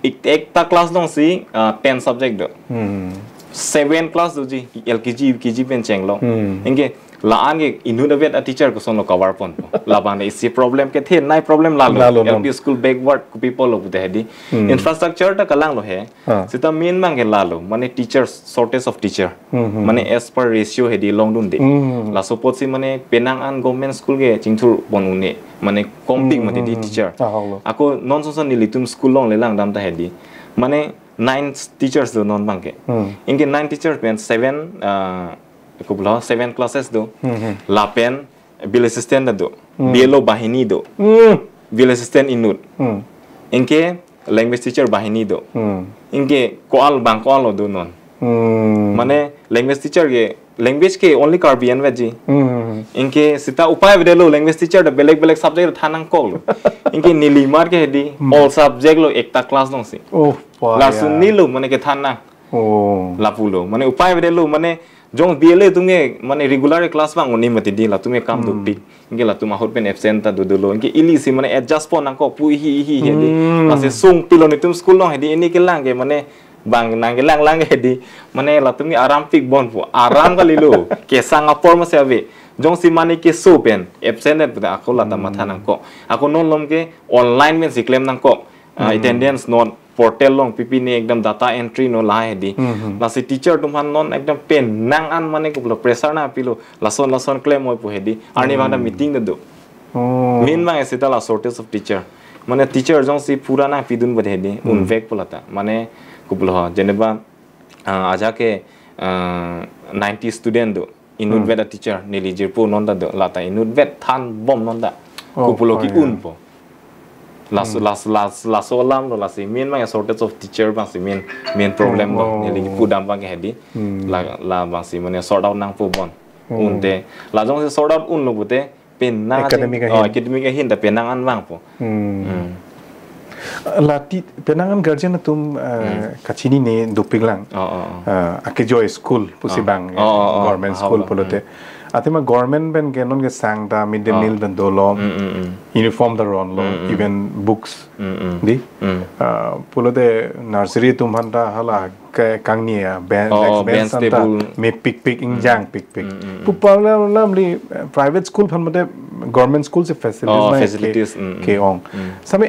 ek, ekta class alongsi, ah, ten subject do. Hmm. Seven class doji, L K G, U K G pen chenglo. Hmm. Anke la-an ke inut avet a-teacher kosonlo cover ponpo. Labang isi problem kethenei problem lalo. Lalo non. L P school backward kopi pulo pulote hedi. Hmm. Infrastructure ta kalanglo he. Ah. Seta main abang ke lalo, mane teachers, shortage of teacher. Hmm, hmm. Mane as per ratio hedi longdunde. Hmm, hmm, hmm. Laso apotsi mane penang an government school ke chingthur pon un-e. Mane kompik, hmm, mati di, hmm, hmm, teacher. Ah, holo. Ako non son son nelitum school along le langdam ta hedi. Mane nine teachers do non abang ke. Hmm. Anke nine teachers pen seven, ah, kopilo, seven classes do. Hmm, hmm. Lapen bill assistant ta do. Hmm. B L O banghini do. Hmm. Bill assistant inut. Hmm. Anke language teacher banghini do. Hmm. Anke ko-an abang ko-anlo do non. Hmm. Mane language teacher ke, language ke only Karbi an vetji. Hmm. Anke seta upai avedetlo, language teacher ta belek belek subject than nangkoklo. Anke neli mar ke hedi, hmm, all subject lo ekta class alongsi. Oh, wah, ya. Lason nilo mane kethan nang. Oh. Lapulo. Mane upai avedetlo, mane jong B L A atum ke mane regular class abang un-e mati di, latum ke kam, hmm, dopik. Anke latum ahut pen absent ta dodolo. Anke ilisi mane adjust pon nangkok pu ihi ihi ihi hedi. Hmm. Lasi sungpilo netum school along hedi, pini kelang ke mane bang nangkelang lang ke hedi. Mane latum ke arampik ponpo. Aram kalilo. Kesang apor masi ave. Jongsi mane keso pen absent det pulote ako lata, hmm, matha nangkok. Ako non malom ke online pensi klem nangkok. Ah, hmm, attendance non portal along pipine ekdam data entry non lahai hedi. Hmm, hmm. Lasi teacher atum aphan non ekdam penang an mane kopilo pressure nangpilo. Lason lason klem oi pu hedi. Arni abang ta, hmm, meeting ta do. Oh. Main abang seta la shortage of teacher. Mane teacher jongsi pura nangpidun pulote hedi, hmm, unvek pu lata. Mane kopilo ho, jeneba, ah, ajat ke, ah, ninety student do. Inut, hmm, vet a-teacher, neli jirpo non ta do, lata inut vet thanbom non ta. Oh, kopulo, oh, ya, ke-unpo. Laso, hmm, las-, las-, laso alam lo, lasi main abang shortage of teacher abangsi main, main problem lo. Oh. Neli pudam abang ke hedi. Hmm. La, labangsi mane sort out nangpo bon. Hmm. Unte, la jongsi sort out unlo pulote, penang, academic, oh, ahin, academic ahin ta penang an vangpo. Hmm. Hmm. Lati penang an guardian atum, eh, hmm, kachinine dopik lang. Oh, oh, oh. Eh, akejoi school pusi, oh, bang, oh, oh, oh, government, ah, school, oh, pulote. Hmm. Athema government pen ke non ke sang ta midday, oh, meal pen dolo. Hmm, hmm, hmm. Uniform ta ronlo, hmm, hmm, even books. Hmm, hmm. Dei? Hmm. Eh, pulote nursery atum aphan ta hala ke kangni ya, ben-, oh, desk, oh, bench, bench, anta table. Mepikpik, hmm, ingjangpikpik. Hmm, hmm, hmm. Pu problem alam li, eh, private school aphan mate government school si facilities, oh, nai ke, facilities, hmm, hmm, ke-ong. Hmm. Same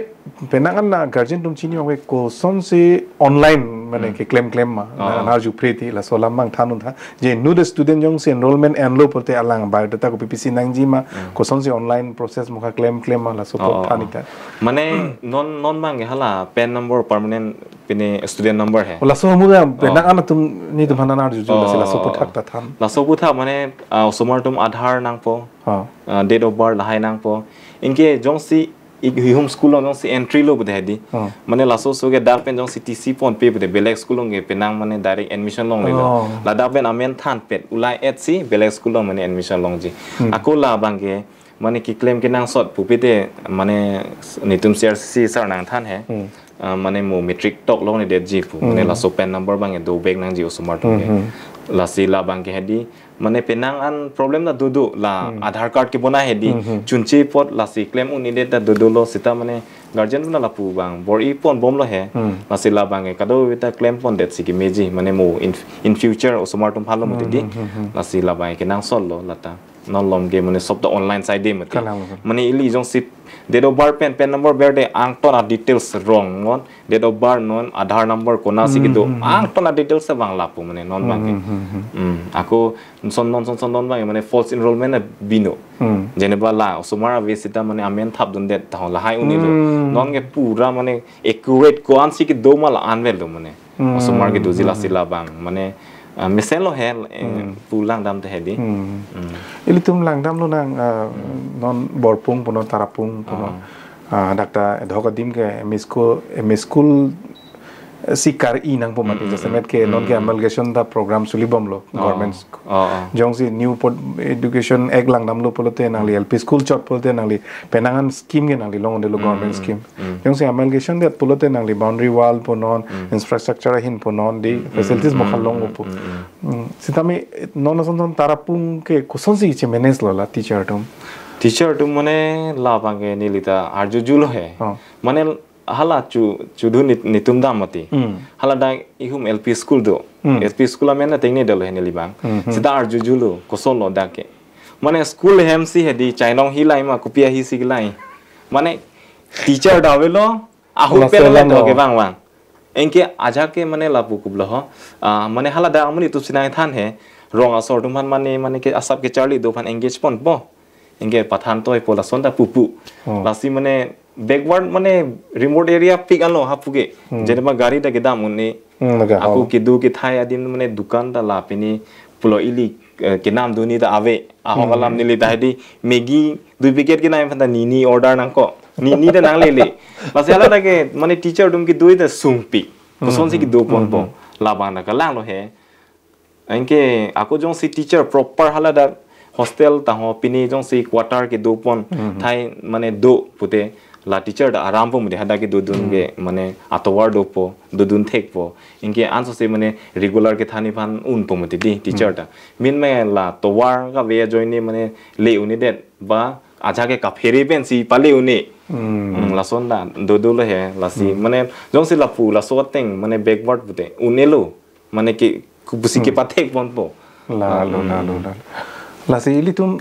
penang an na guardian atum chini ong ke kosonsi online mane, hmm, ke klemklem ma. Oh. Na, na arjupre ti laso alam abang than un tha. Je inut student jongsi enrollment enlo pulote alang biodata kopi pisi nangji ma, hmm, kosonsi online process mukha klemklem ma, laso, oh, apot than, oh, ik tha. Mane non, non abang ke hala PEN number permanent pine student number he. Oh, laso ahormu ta, oh, penang an atum netum aphan nang arjuju, lasi laso, oh, aphuthak ta than. Laso aphuthak mane, ah, osomar atum Aadhaar nangpo. Ha. Ah, date of birth lahai nangpo. Anke jongsi ik-, ihum school along jongsi entry lo pulote hedi. Ha. Mane laso oso ke dak pen jongsi T C ponpe pulote belek school along ke penang mane direct admission longlelo. Oh. Ladak pen amen thanpet, ulai-et si belek school along mane admission longji. Hmm. Ako labang ke mane keklem kenangsot pupe te mane netum C R C C sir nangthan he. Hmm. Ah, mane mo matric tok longnedetji pu. Mane, hmm, laso PEN number abang ke dovek nangji osomar atum ke. Hmm, hmm. Lasi labang ke hedi. Mane penang an problem ta dodo la, hmm, Aadhaar card kebonai hedi. Hmm, hmm. Chunche apot lasi klem un-edet ta dodolo seta mane guardian atum lapu abang bor-i ponbomlo he. Hmm. Lasi labang ke kadokave ta klempondet si kemeji. Mane mo in, in future osomar atum aphanlo mati di. Hmm, hmm, hmm, hmm. Lasi labang ke kenangsotlo lata. Non malom ke mane sob ta online side mati. Kalang, kalang. Mane ili jongsi date of birth pen, PEN number berde angton a-details rong non. Date of birth non, Aadhaar number konatsi, hmm, kedo, hmm, hmm, angton a-details ta vanglapo mane non abang ke. Hmm, hmm, hmm, hmm. Hmm, ako son non son son non abang ke mane false enrollment abino. Hmm. Jeneba la osomar ave seta mane amen thapdundet tahun lahai un-elo. Hmm. Non ke pura mane accurate ko-ansi kedo ma la-an avelo mane. Hmm. Osomar kedoji, hmm, lasi labang mane, Ah, mesen lo he, eh, Hmm. pu langdam te hedi. Hmm. Hmm. Ilitum langdam lonang, ah, non Borpung punon, Tarapung punon. Ah. Ah, dak ta edhok adim ke M E school, M E school, eh, si kar-i nangpo mati. Hmm, hmm, Jasemet ke hmm, non ke hmm. amalgamation ta program suli bomlo, Oh. government school. Oh, oh. Jongsi new pod-, education act langdamlo pulote nangli Hmm. L P school chot pulote nangli penang an scheme ke nangli longdelo Hmm, government hmm, scheme. hmm. Jongsi amalgamation det pulote nangli boundary wall punon, Hmm. infrastructure ahin punon, di Hmm, facilities hmm, mokhal hmm, long hmm, pu. hmm, hmm. Hmm. Sitame non ason son Tarapung ke kosonsi che manage lo la teacher atum? Teacher atum mane labang ke neli ta arjujulo he. Oh. Mane hala chu, chudhu nit-, nitum dam mati. Hmm. Hala dak ihum L P school do. Hmm. L P school amen na tengne dolo he neli bang. Hmm, hmm. Sita arjujulo, kosonlo dak ke. Mane school hem si hedi chainong hilai ma kopi ahi si kilai. Mane teacher ta avelo, ahut Laso pe lang lang do lo. ke bang bang. Anke ajak ke mane lapu kublo ho. Ah, mane hala dak amonit atum si nangthan he. Rong asor atum aphan mane, mane ke asap kecharli do aphan engage ponpo. Anke pathan toipo lason ta pupu. Oh. Lasi mane backward mane remote area pik anlo hapu ke. Hmm. Jene ma gari ta kedam un-e. Hmm, laga, Ako oh. kedo kethai adim mane dukan ta la pini pulo ili, eh, kenam duni ta ave. Ahok Hmm. alam neli ta hedi Maggi dui packet kenam aphan ta nini order nangkok. Nini ta nanglele. Lasi hala ta ke mane teacher atum kedo ta sungpi. Kosonsi Hmm. kedo ponpo. Hmm. Labang ta kelang lo he. Anke ako jongsi teacher proper hala dak hostel ta ho pini jongsi quarter kedo pon Hmm. thai mane do pute la teacher ta aram po mudi hadak kedodun Hmm. ke mane atovar dopo, dodun thekpo. Anke ansose mane regular kethanji aphan unpo mudi di teacher Hmm. ta. Min me la tovar kave ajoine mane le un-e det ba ajak ke kaphere pensi pale un-e. Hmm. Hmm, lason ta dodolo he lasi Hmm. mane jongsi lapu laso ateng mane backward pute un-elo. Mane ke kubusi Hmm. kepathek ponpo. Lalo, Ah, lalo, hmm. lalo. Lasi ilitum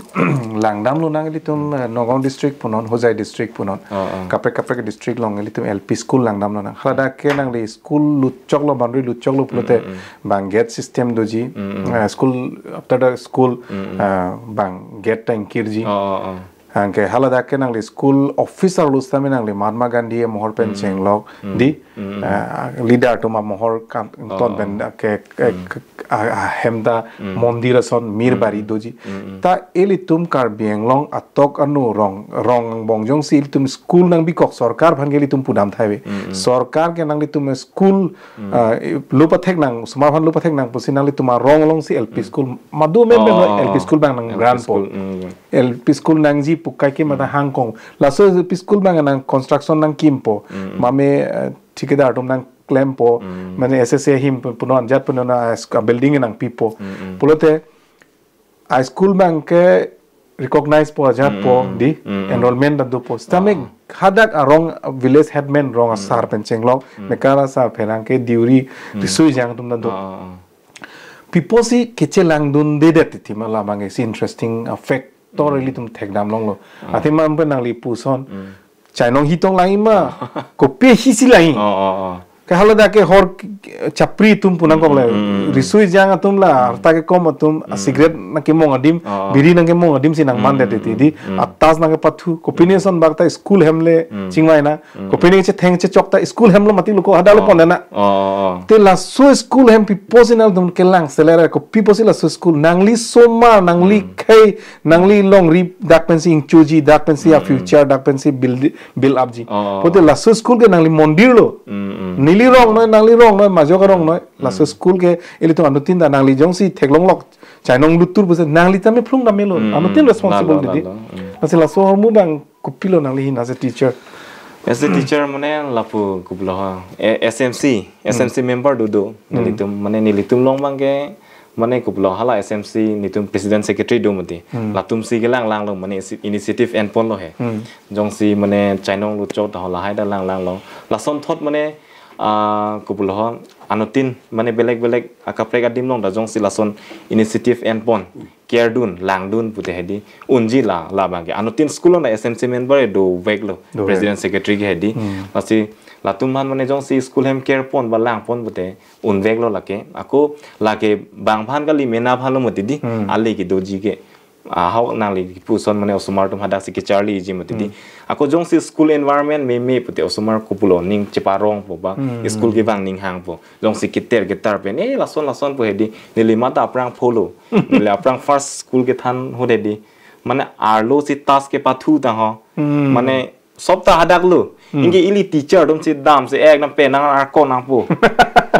langdam lonang ilitum, eh, Nagaon district punon, Hojai district punon. Ah, ah. Kaprek kaprek district along ilitum L P school langdam lonang. Hala dak ke nangli school lutchoklo, boundary lutchoklo pulote Hmm, hmm. bang gate system doji. Hmm, hmm. Eh, school, after the school, Hmm, hmm. eh, bang gate ta ingkirji. Ah, ah, ah. Anke hala dak ke nangli school officer lo sitame nangli Mahatma Gandhi amohor pen Hmm. chenglok Hmm. di, Hmm. eh, leader atum amohor kan Oh, ton pen oh. ke, ke, Hmm. ke, a, a, hem ta Hmm. mondir ason mir Hmm. bari doji. Hmm. Ta ilitum Karbi Anglong atok anu rong, rong angbong jongsi ilitum school nangbikok sorkar aphan ke ilitum pudam thaive. Hmm. Sorkar ke nanglitum school, Hmm. ah, lo pathek nang, osomar aphan lo pathek nang pusi nanglitum arong alongsi L P Hmm. school madu mem Oh, mem oh, L P oh. school bang nang L P grant po. school, hmm. L P school nangji pu kaike mata Hmm. hangkong. Laso L P school bang nang construction nangkimpo. Hmm. Mame, eh, thikadar atum nangklempo. Hmm. Mane S S A ahim pu-, punon anjat punon a sk-, a building nangpipo. Hmm, hmm. Pulote a school bang ke recognize po ajat po Hmm, di hmm, hmm. enrollment ta dopo. Sitame Oh. hadak arong village headman rong Hmm. asar pen chenglok. Hmm. Mekar asar pherang ke diuri Hmm. risui jang atum ta do. Oh, oh, oh. Pi apotsi kechelangdundedet titi ma labang ke si interesting, uh, factor Hmm. ilitum thekdam longlo. Hmm. Athema ampe nangli puson. Hmm. Chainong hitong langji ma. Kopi ahisi langji. Oh, oh, oh. Ke hala dak ke hor k-, chapri atum pu nangkok le. Hmm, hmm, hmm. Risui jang atum la, Hmm. arta kekom atum, Hmm. cigarette nangkemong adim, Oh, oh. biri nangkemong adim si nangmandet Hmm, titi hmm, di. hmm. Atas nangkepathu. Kopine Hmm. ason bak ta school hem le Hmm. chingvai na. Hmm. Kopine chetheng chechok ta school hem lo mati lo ko hada lo Oh. pon na. Oh, oh, oh. Te laso school hem pi apotsi nangtum kelang selera ko pi apotsi laso school nangli osomar nangli Hmm. khei nangli longri dak pensi ingchoji dak pensi a Hmm. future dak pensi build, build up ji. Oh. Pote laso school ke nangli mondir lo. Hmm, hmm. Neli rong noi nangli rong noi majok arong noi. Laso Hmm. school ke ilitum anuttin ta nangli jongsi theklonglok chainong lutur pusi nangli tame phlung dam melo. Hmm, Anuttin hmm. responsible Lalo, didi. lalo. Hmm. Lasi laso ahormu bang kopilo nangli hin as a teacher? As a teacher mane lapu kopilo ha. Eh, S M C, Hmm. S M C member do do. Hmm. Nelitum, mane nelitum along bang ke, mane kopilo hala S M C netum president secretary do mati. Hmm. Latum si kelang langlo mane isi-, initiative enponlo he. Hmm. Jongsi mane chainong luchot ta hala hai ta lang langlo. Lasonthot mane, ah, kopilo ha, anuttin mane belek belek akaprek adim along ta jongsi lason initiative enpon. Care dun, langdun pute hedi. Unji la, labang ke. Anuttin school along ta S M C member doveklo. Dovek. President secretary ke hedi. Hmm. Lasi latum aphan mane jongsi school hem care pon ba langpon pute unveklo lake. Ako lake bang aphan kali mena aphan lo mati di. Hmm. Ali kedoji ke. Ahok nangli puson mane osomar atum hadak si kecharliji mati di. Ako jongsi school environment meme pute osomar kopulo ning cheparongpo ba. Hmm. School kevang ning hangpo. Jongsi keter ketar pen, eh, lason lason pu hedi. Neli mata aphrang pholo. Neli aphrang first school kethan ahut hedi. Mane arlo si tas kepathu ta ho. Hmm. Mane sop ta hadak lo. Hmm. Anke ili teacher atum si dam si ek nang pen nang arkon nangpo.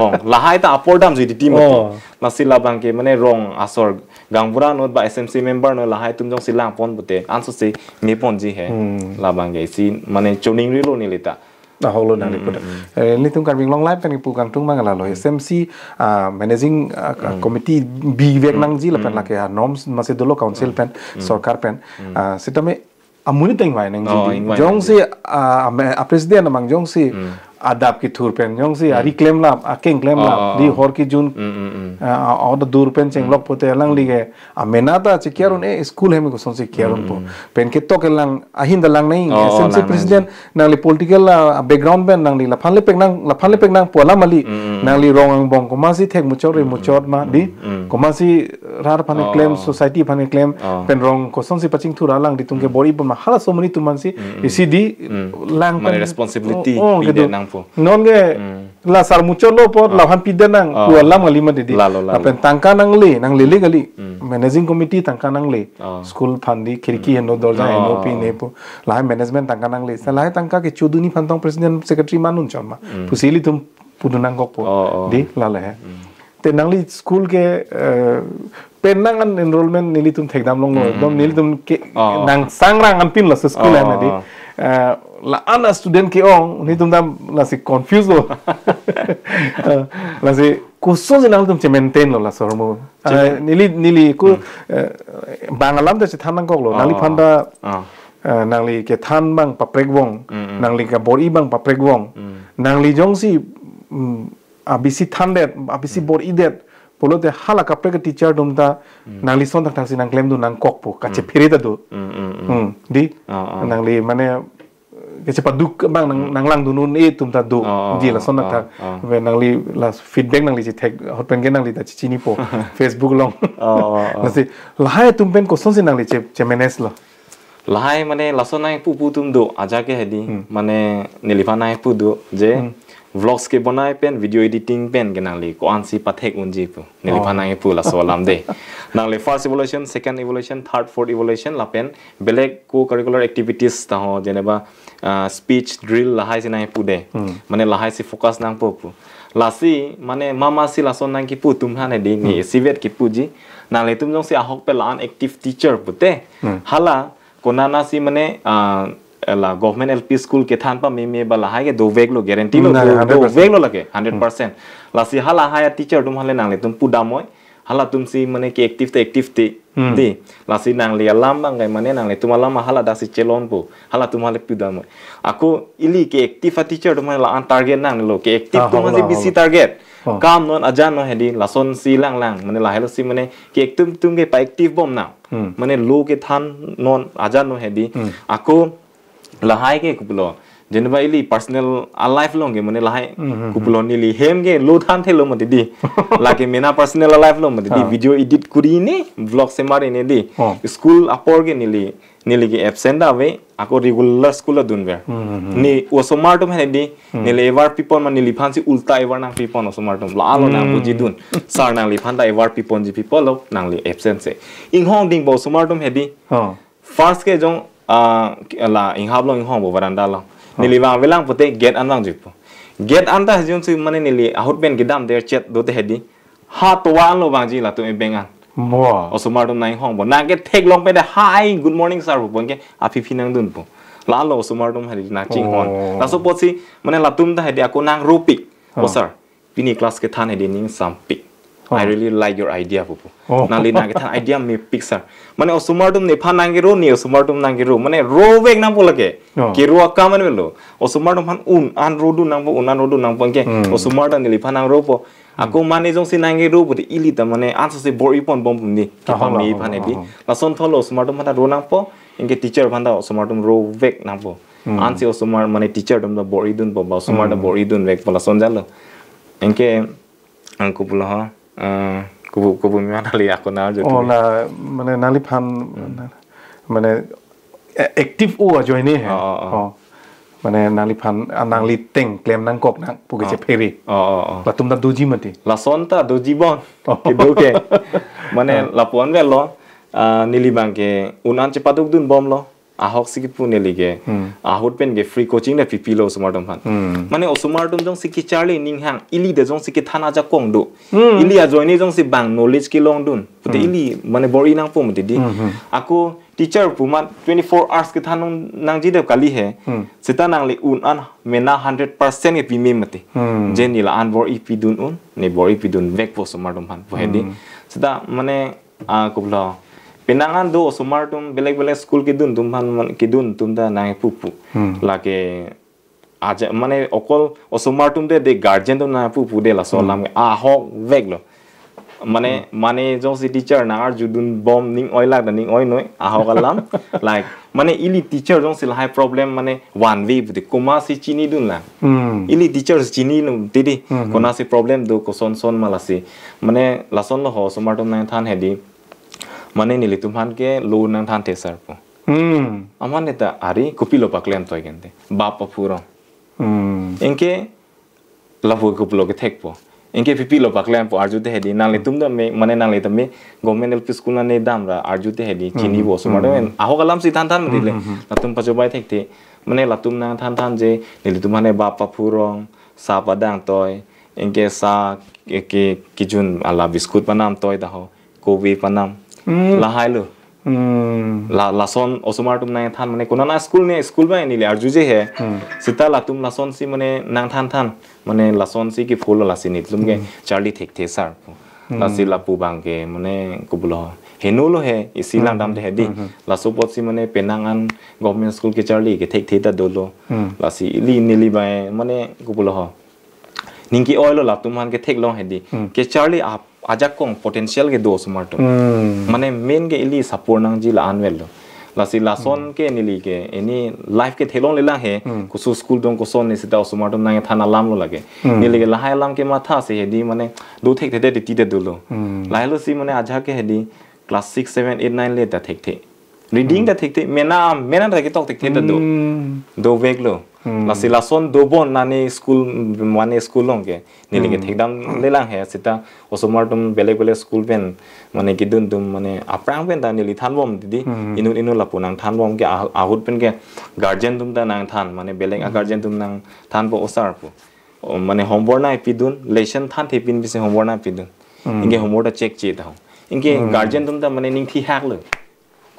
Oh, lahai ta apor damji titi mati. Oh. Lasi labang ke mane rong asor gaonbura not ba S M C member not lahai atum jongsi langpon pute anso si meponji he. Hmm. Labang ke si mane choningrilo neli ta. Ahok lo nangli Hmm, puta. Hmm, hmm. Eh, nelitum Karbi Anglong Live pen kipu kangtung mang lalo. Hmm. S M C, ah, managing, ah, Hmm. committee bivek Hmm, nangji lapen hmm. lake, ah, norms masi dolo council Hmm. pen, Hmm. sorkar pen. Hmm. Ah, sitame amonit ta ingvai nangji Oh, di. ingvai Jongsi, nangji. ah, ame-, a president amang jongsi Hmm. adap kethur pen, jongsi Hmm. ari klemlap, akeng klemlap, Oh, oh, di oh. hor kejun, Hmm, hmm, hmm. ah, ah, order dur pen chenglok Hmm. pute alangli ke, amena ta chekiar un Hmm. eh, school hem kosonsi kiar unpo. Hmm. Pen ketok kelang, ahin ta lang nang, Oh, oh, S M C lang nang president, ji. nangli political, ah, background pen, nangli laphan lepek nang, laphan lepek nangpo alam kali, Hmm, hmm, hmm. nangli rong angbong, komatsi thek muchot re Hmm, muchot ma, hmm, di, hmm. komatsi rat aphan Oh, klem, oh. society aphan klem, Oh. pen rong kosonsi pachingthur alanglitum ke Hmm. bor-i bom ma halaso amonit atum ansi, Hmm, hmm. isi di, Hmm. lang Mane pen, responsibility oh, oh, pide kedo. nangpo. Non ke, Hmm. la sar muchot lo apot, Oh. laphan pide nang, Oh. pu alam kali mati di. Lalo, lalo. Lapen tangka nangle, nanglele kali. Hmm. Managing committee tangka nangle. Oh. School aphan di, khirki Hmm. heno, dorja Oh, heno, oh, pi oh. nepo. Lahai management tangka nangle. Sa lahai tangka kechodun aphan tong president secretary manun chon ma. Hmm. Pusi ilitum pudun nangkokpo. Oh, oh. Di, lalo he. Hmm. Te nangli school ke, eh, pen nang an enrollment nelitum thekdam longlo. Hmm. Dom nelitum ke Oh. nang sangrang anpin laso school Oh, hem di. oh. Eh, la-an a student ke-ong, nelitum dam lasi confuse lo. Eh, lasi kosonsi nangtum che-maintain lo laso ahormu. Che- Eh, neli, neli ko, Hmm. eh, bang alam ta chethan nangkoklo. Oh. Nangli aphan ta, Oh. eh, nangli kethan abang paprek vong, Hmm, hmm. nangli kabor-i abang paprek vong. Hmm. Nangli jongsi, hmm, abisi thandet, abisi Hmm. bor-idet pulote hala kaprek teacher atum ta Hmm. nangli ason thakthak si nangklemdun nangkokpo, Hmm. kachephere ta do. Hmm, hmm, hmm. Hmm, di? Ah, ah. Nangli mane kachepaduk abang nang, Hmm. nanglangdun un-e atum ta do. Ah, ah, Di lason ah, thakthak. ah. Pen nangli la feedback nangli chethek ahut pen ke nangli ta chinipo. Facebook along. Ah, ah, ah. Lasi lahai atum pen kosonsi nangli che, che-manage lo. Lahai mane lason nangpu pu atum do, ajat ke hedi, Hmm. mane neliphan nangpu do, je Hmm. vlogs kebonai pen, video editing pen ke nangli ko-ansi pathek unji pu. Neliphan Oh. nangpu laso alam de. Nangli first evaluation, second evaluation, third, fourth evaluation lapen belek co-curricular activities ta ho, jeneba, ah, speech drill lahai si nangpu de. Hmm. Mane lahai si focus nangpo pu. Lasi, mane mama si lason nangkipu atum aphan hedi, ne Hmm. isivet kipuji. Nanglitum jongsi ahok pen la-an active teacher pute. Hmm. Hala, konatsi mane, ah, la government L P school kethan pameme ba lahai ke doveklo, guarantee lo, Hmm, do, hundred percent. doveklo lake, Hmm. hundred percent. Lasi hala lahai a teacher atum aphan le nanglitum pudamnoi. Halatum si mane ke-active te active te. Hmm. Di, lasi nangli alam abang kai mane nanglitum alam hala dak si chelonpo. Halatum aphan le pudamnoi. Ako ili ke-active a teacher atum aphan la-an target nanglo. Ke-active Ah, atum aphan holo, si bisi holo. target. Oh. Kam non ajan non hedi, lasonsi langlang. Mane lahelo si mane ke-active atum ke pa-active bom nang. Hmm. Mane lo kethan non ajan non hedi. Hmm. Ako lahai ke kopulo. Jeneba ili personal a life along ke mane lahai Hmm, hmm, hmm. kopulo neli hem ke lo thanthelo mati di. Lake mena personal a life along mati di. Ah. Video edit kori ne, vlog semar ne di. Oh. School apor ke neli, neli ke absent ave, ako regular school adunver. Hmm, hmm, hmm. Ne osomar atum hedi, Hmm. neli evar pipon ma neliphan si ulta evar nangpipon osomar atum. La alo nang Hmm. bujidun. Sir nangliphan ta evar piponji pipolo, nangli absent se. Inghong ding ba osomar atum hedi. Oh. First ke jong, ah, la inghap along inghongpo veranda along. Oh. Neli vangvelang pute gate an vangjuipo. Gate an ta hajun si mane neli ahut pen kedam der chet dote hedi. Ha tovar anlo vangji latum ebeng an. Bo. Osomar atum nang inghongpo. Nang ke theklong pen de, "Hi, good morning, sir," pu anke aphi phi nangdunpo. Lalo osomar atum hedi nang chinghon. Oh. Laso apotsi mane latum ta hedi ako nang ropik. Oh. "Oh, sir, pini class kethan hedi ning sampik. Oh. I really like your idea," pupo. Oh. "Nangli nang kethan idea mepik, sir." Mane osomar atum nephan nangkero, ne osomar atum nangkero. Mane rovek nangpo lake. Oh. Kero akam anvelo. Osomar atum aphan un-an rodun nangpo, un-an rodun nangpo anke. Hmm. Osomar ta neliphan nangropo. Hmm. Ako mane jongsi nangkero pute ili ta mane anso si bor-ipon bom pum ni. Ah, Kepa holo, me holo, aphan hedi. Holo. Lason thotlo osomar atum aphan ta ro nangpo. Anke teacher aphan ta osomar atum rovek nangpo. Hmm. Ansi osomar mane teacher atum ta bor-idunpo ba osomar ta Hmm. bor-idunvekpo lason jalo. Anke ang kopulo ha, eh, Kubu kubu mi mana li ako na jo Oh, tu. La, mane nangliphan, mane, eh, active o ajoine he. Oh, oh, oh. Oh. Mane nangliphan, ah, nangliteng klem nangkok nang, pu ke Oh. Chephere. Oh, oh, oh. Latum ta doji mati. Lason ta doji bon. Oh. Kedo ke. Mane Ah. Lapu-an velo, ah, neli abang ke un-an chepaduk dunbomlo. Ahok si kipu neli ke. Hmm. Ahut pen ke free coaching le pipilo osomar atum aphan. Hmm. Mane osomar atum jongsi kecharli ninghang, ili de jongsi kethan ajakong do. Hmm. Ili ajoine jongsi bang knowledge kelongdun. Pute Hmm. ili, mane bor-i nangpo mati di. Hmm, hmm. Ako teacher pu amat twenty-four hours kethan nang, nangji de kali he. Hmm. Seta nangli un-an mena hundred percent ke pime mati. Hmm. Je neli la-an bor-i pidun un, ne bor-i pidun vekpo osomar atum aphan. Pu he di. Hmm. Seta mane, ah, kopilo. Penang an do osomar atum belek belek school kedun atum aphan man, kedun atum ta nangpupu. Hmm. Lake aja mane okol osomar atum te de guardian atum nangpupu de laso Hmm. alam ahok veklo. Mane, Hmm. mane jongsi teacher nang-arjudunbom ning oilak ta ning oinoi ahok alam. Like, mane ili teacher jongsi lahai problem mane one way pute komatsi chinidun lang. Hmm. Ili teacher chinilo tidi. Hmm. Konatsi problem do kosonson ma lasi. Mane lasonlo ho osomar atum nangthan he di. Mane nelitum aphan ke lo nangthanthe sir pu. Hmm. Amat ne ta ari kopilo paklem toi kente. Bap aphu rong. Hmm. Anke lapu kopilo kethekpo. Anke pipilo paklempo arjute he di nanglitum ta me, mane nangli ta me government L P school nangdamra arjute he di Hmm, chinipo osomar atum hmm. Ahok alam si thanthan mati le. Hmm, hmm, hmm. Latum pachobai thekthe. Mane latum nangthanthan je nelitum mane bap aphu rong, sa padang toi, anke sa ke, ke, kejun ala biscuit panam toi ta ho, kobi panam. Hmm. Lahai lo. Hmm. La, lason osomar atum nangthan mane konat a-school ne school ba neli arjuje he. Hmm. Seta latum lasonsi mane nangthanthan. Mane lasonsi kephulo lasi nelitum ke Hmm. charli thekthe sir pu. Hmm. Lasi lapu abang ke mane kopilo. Henolo he isi Hmm. langdamthe he di. Hmm. Laso apotsi mane penang an government school kecharli kethekthe ta dolo. Hmm. Lasi ili neli bai mane kopilo. Ning ke-oilo latum aphan ketheklong he di. Hmm. Kecharli ap ajakong potential kedo osomar atum. Hmm. Mane main ke ili support nangji la-an velo. Lasi lason Hmm. ke neli ke, ini life ke theklongle lang he, Hmm. koso school dong koson ne seta osomar atum nangthan alam lo lake. Hmm. Neli ke lahai alam kematha si he di mane do thekthe te titi te dolo. Hmm. Lahelo si mane ajahak ke he di class six, seven, eight, nine le ta thekthe. Reading Hmm. ta thekthe, mena, mena ta ketok thekthe ta do. Hmm. Doveklo. Hmm. Lasi lason dobom nani school, mane school along ke. Neli ke Hmm. thekdamle lang he, seta osomar atum belek belek school pen, mane kedun atum, mane aphrang pen ta neli thanbom tidi, Hmm. inut inut lapu nangthanbom ke ah-, ahut pen ke guardian atum ta nangthan, mane belek a Hmm. guardian atum nangthanpo o sir pu. O, mane homework nangpidun, lesson thanthe pin pisi homework nangpidun. Hmm. Anke homework ta check che ta ho. Anke Hmm. guardian atum ta mane ning thihak lo.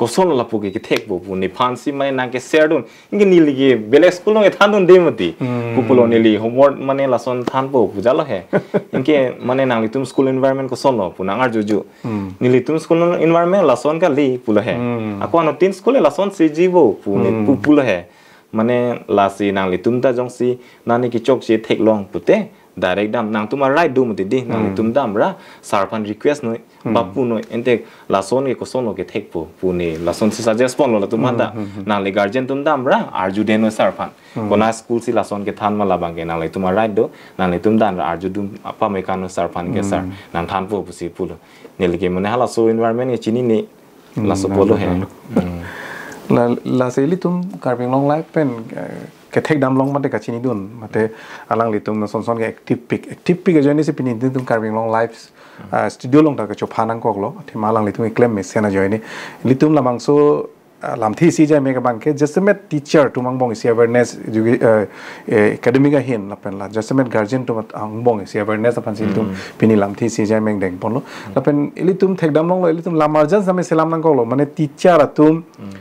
Koson lapu ke kethekpo pu nephansi mane nang ke share dun. Anke neli ke belek school along thandunde mati. Hmm. Kopilo neli homework mane lason thanpo pu jalo he. Anke mane nanglitum school environment kosonlo pu nang-arjuju. Hmm. Nelitum school environment lason kali pulo he. Hmm. Ako anuttin school lasonsi jibo pu ne Hmm. pu pulo he. Mane lasi nanglitum ta jongsi nani kechokche theklong pute direct dam nangtum a-right do mati di Hmm. nanglitum damra sir aphan request noi Hmm. ba pu noi ente lason ke kosonlo kethekpo pu ne lasonsi suggest ponlo latum Hmm, anta hmm, hmm. nangli guardian atum damra arjudennoi sir aphan Hmm. kona school si lason kethan ma labang ke nanglitum a-right do nanglitum damra arjudun apa mekan sir aphan ke sir Hmm. nangthanpo pusi pulo neli ke mane halaso environment ke chinine Hmm, laso pulo he. Lalu, lalu. Hmm. La, lasi ilitum Karbi Anglong Live pen, eh, kethekdamlong mate kachinidun, mate alanglitum sonson ke active pik, active pik ajoine si pini ilitum Karbi Anglong Live, ah, studio along ta kachopha nangkoklo, athema alanglitum keklem mesen ajoine. Ilitum labangso, ah, lamthe isi jai me ke abang ke, jasemet teacher atum angbong isi awareness, educa-, eh, eh, academic ahin lapen la, jasemet guardian atum angbong isi awareness aphan si ilitum Hmm. pini lamthe isi jai me dengponlo. Lapen ilitum thekdamlonglo, ilitum lamarjan same selam nangkoklo. Mane teacher atum, Hmm.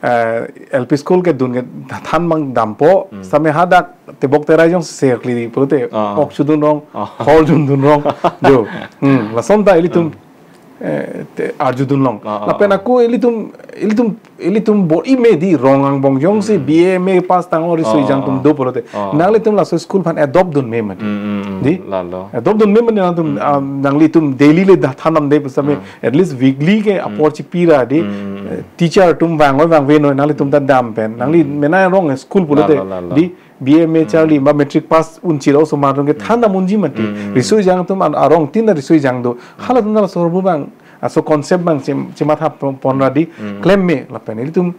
eh, L P school kedun kethan abang dampo, Hmm. same hadak tebok terai jongsi serkli pulote, Ah. ok chodun rong, Ah. hor chodun rong, jo. Hmm, lason ta ilitum, Hmm. eh, te, arjudunlong. Ah, ah, Lapen ah. ako ilitum, ilitum, ilitum bor-i me di rong angbong jongsi Hmm. B A M A pass tanglo riso Ah, ejang atum ah. do pulote. Ah. Nanglitum laso school aphan adopt dun me mati. Hmm, hmm, hmm. Di? Lalo. Adopt dun me mati nangtum, Hmm. ah, nanglitum daily le dak thandamde pu same, Hmm. at least weekly ke Hmm. apor chipira di. Hmm, hmm, hmm. Eh, teacher atum vangoi vangvenoi nanglitum ta dam pen. Nangli Hmm. mena rong school pulote. Lalo, lalo. Di B A M A charli, ba matric pass unchilo osomar atum ke than dam unji mati. Hmm, hmm, hmm. Riso ejang atum an arong tin ta riso ejang do. Halatum ta laso abang, aso concept abang chem-, chematha pon-, ponra di, Hmm. klem me lapen ilitum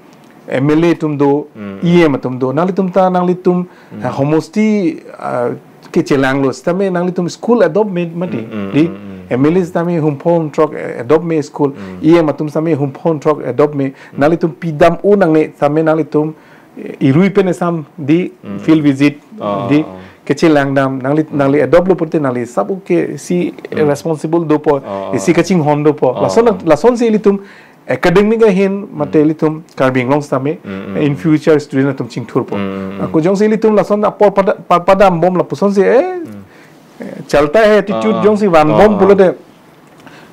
M L A atum do, Hmm. E M atum do. Nanglitum ta, nanglitum, Hmm. ah, homosti, ah, kechelanglo. Sitame nanglitum school adopt me mati. Hmm, hmm, Di, hmm, hmm. M L A sitame humpho hunthrok, eh, adopt me school. Hmm. E M atum sitame humpho hunthrok adopt me. Hmm. Nanglitum pidam un nangne, sitame nanglitum, eh, irui pen esam di Hmm. field visit, Ah, di ah. kechelang dam, nangli, nangli adopt lo pulote nangli sap uke si Hmm. responsible dopo, Ah, ah. isi kachinghon dopo. Ah, Lason, ah. lasonsi ilitum academic ahin mate Hmm. ilitum Karbi Anglong sitame, Hmm, hmm, in hmm. future student atum chingthurpo. Hmm, hmm, hmm. Ako jongsi ilitum lason apor pada, pa-, padam bom lapusonsi, eh, Hmm. eh, chalta hai attitude Ah, ah. jongsi van Ah, bom ah. pulote,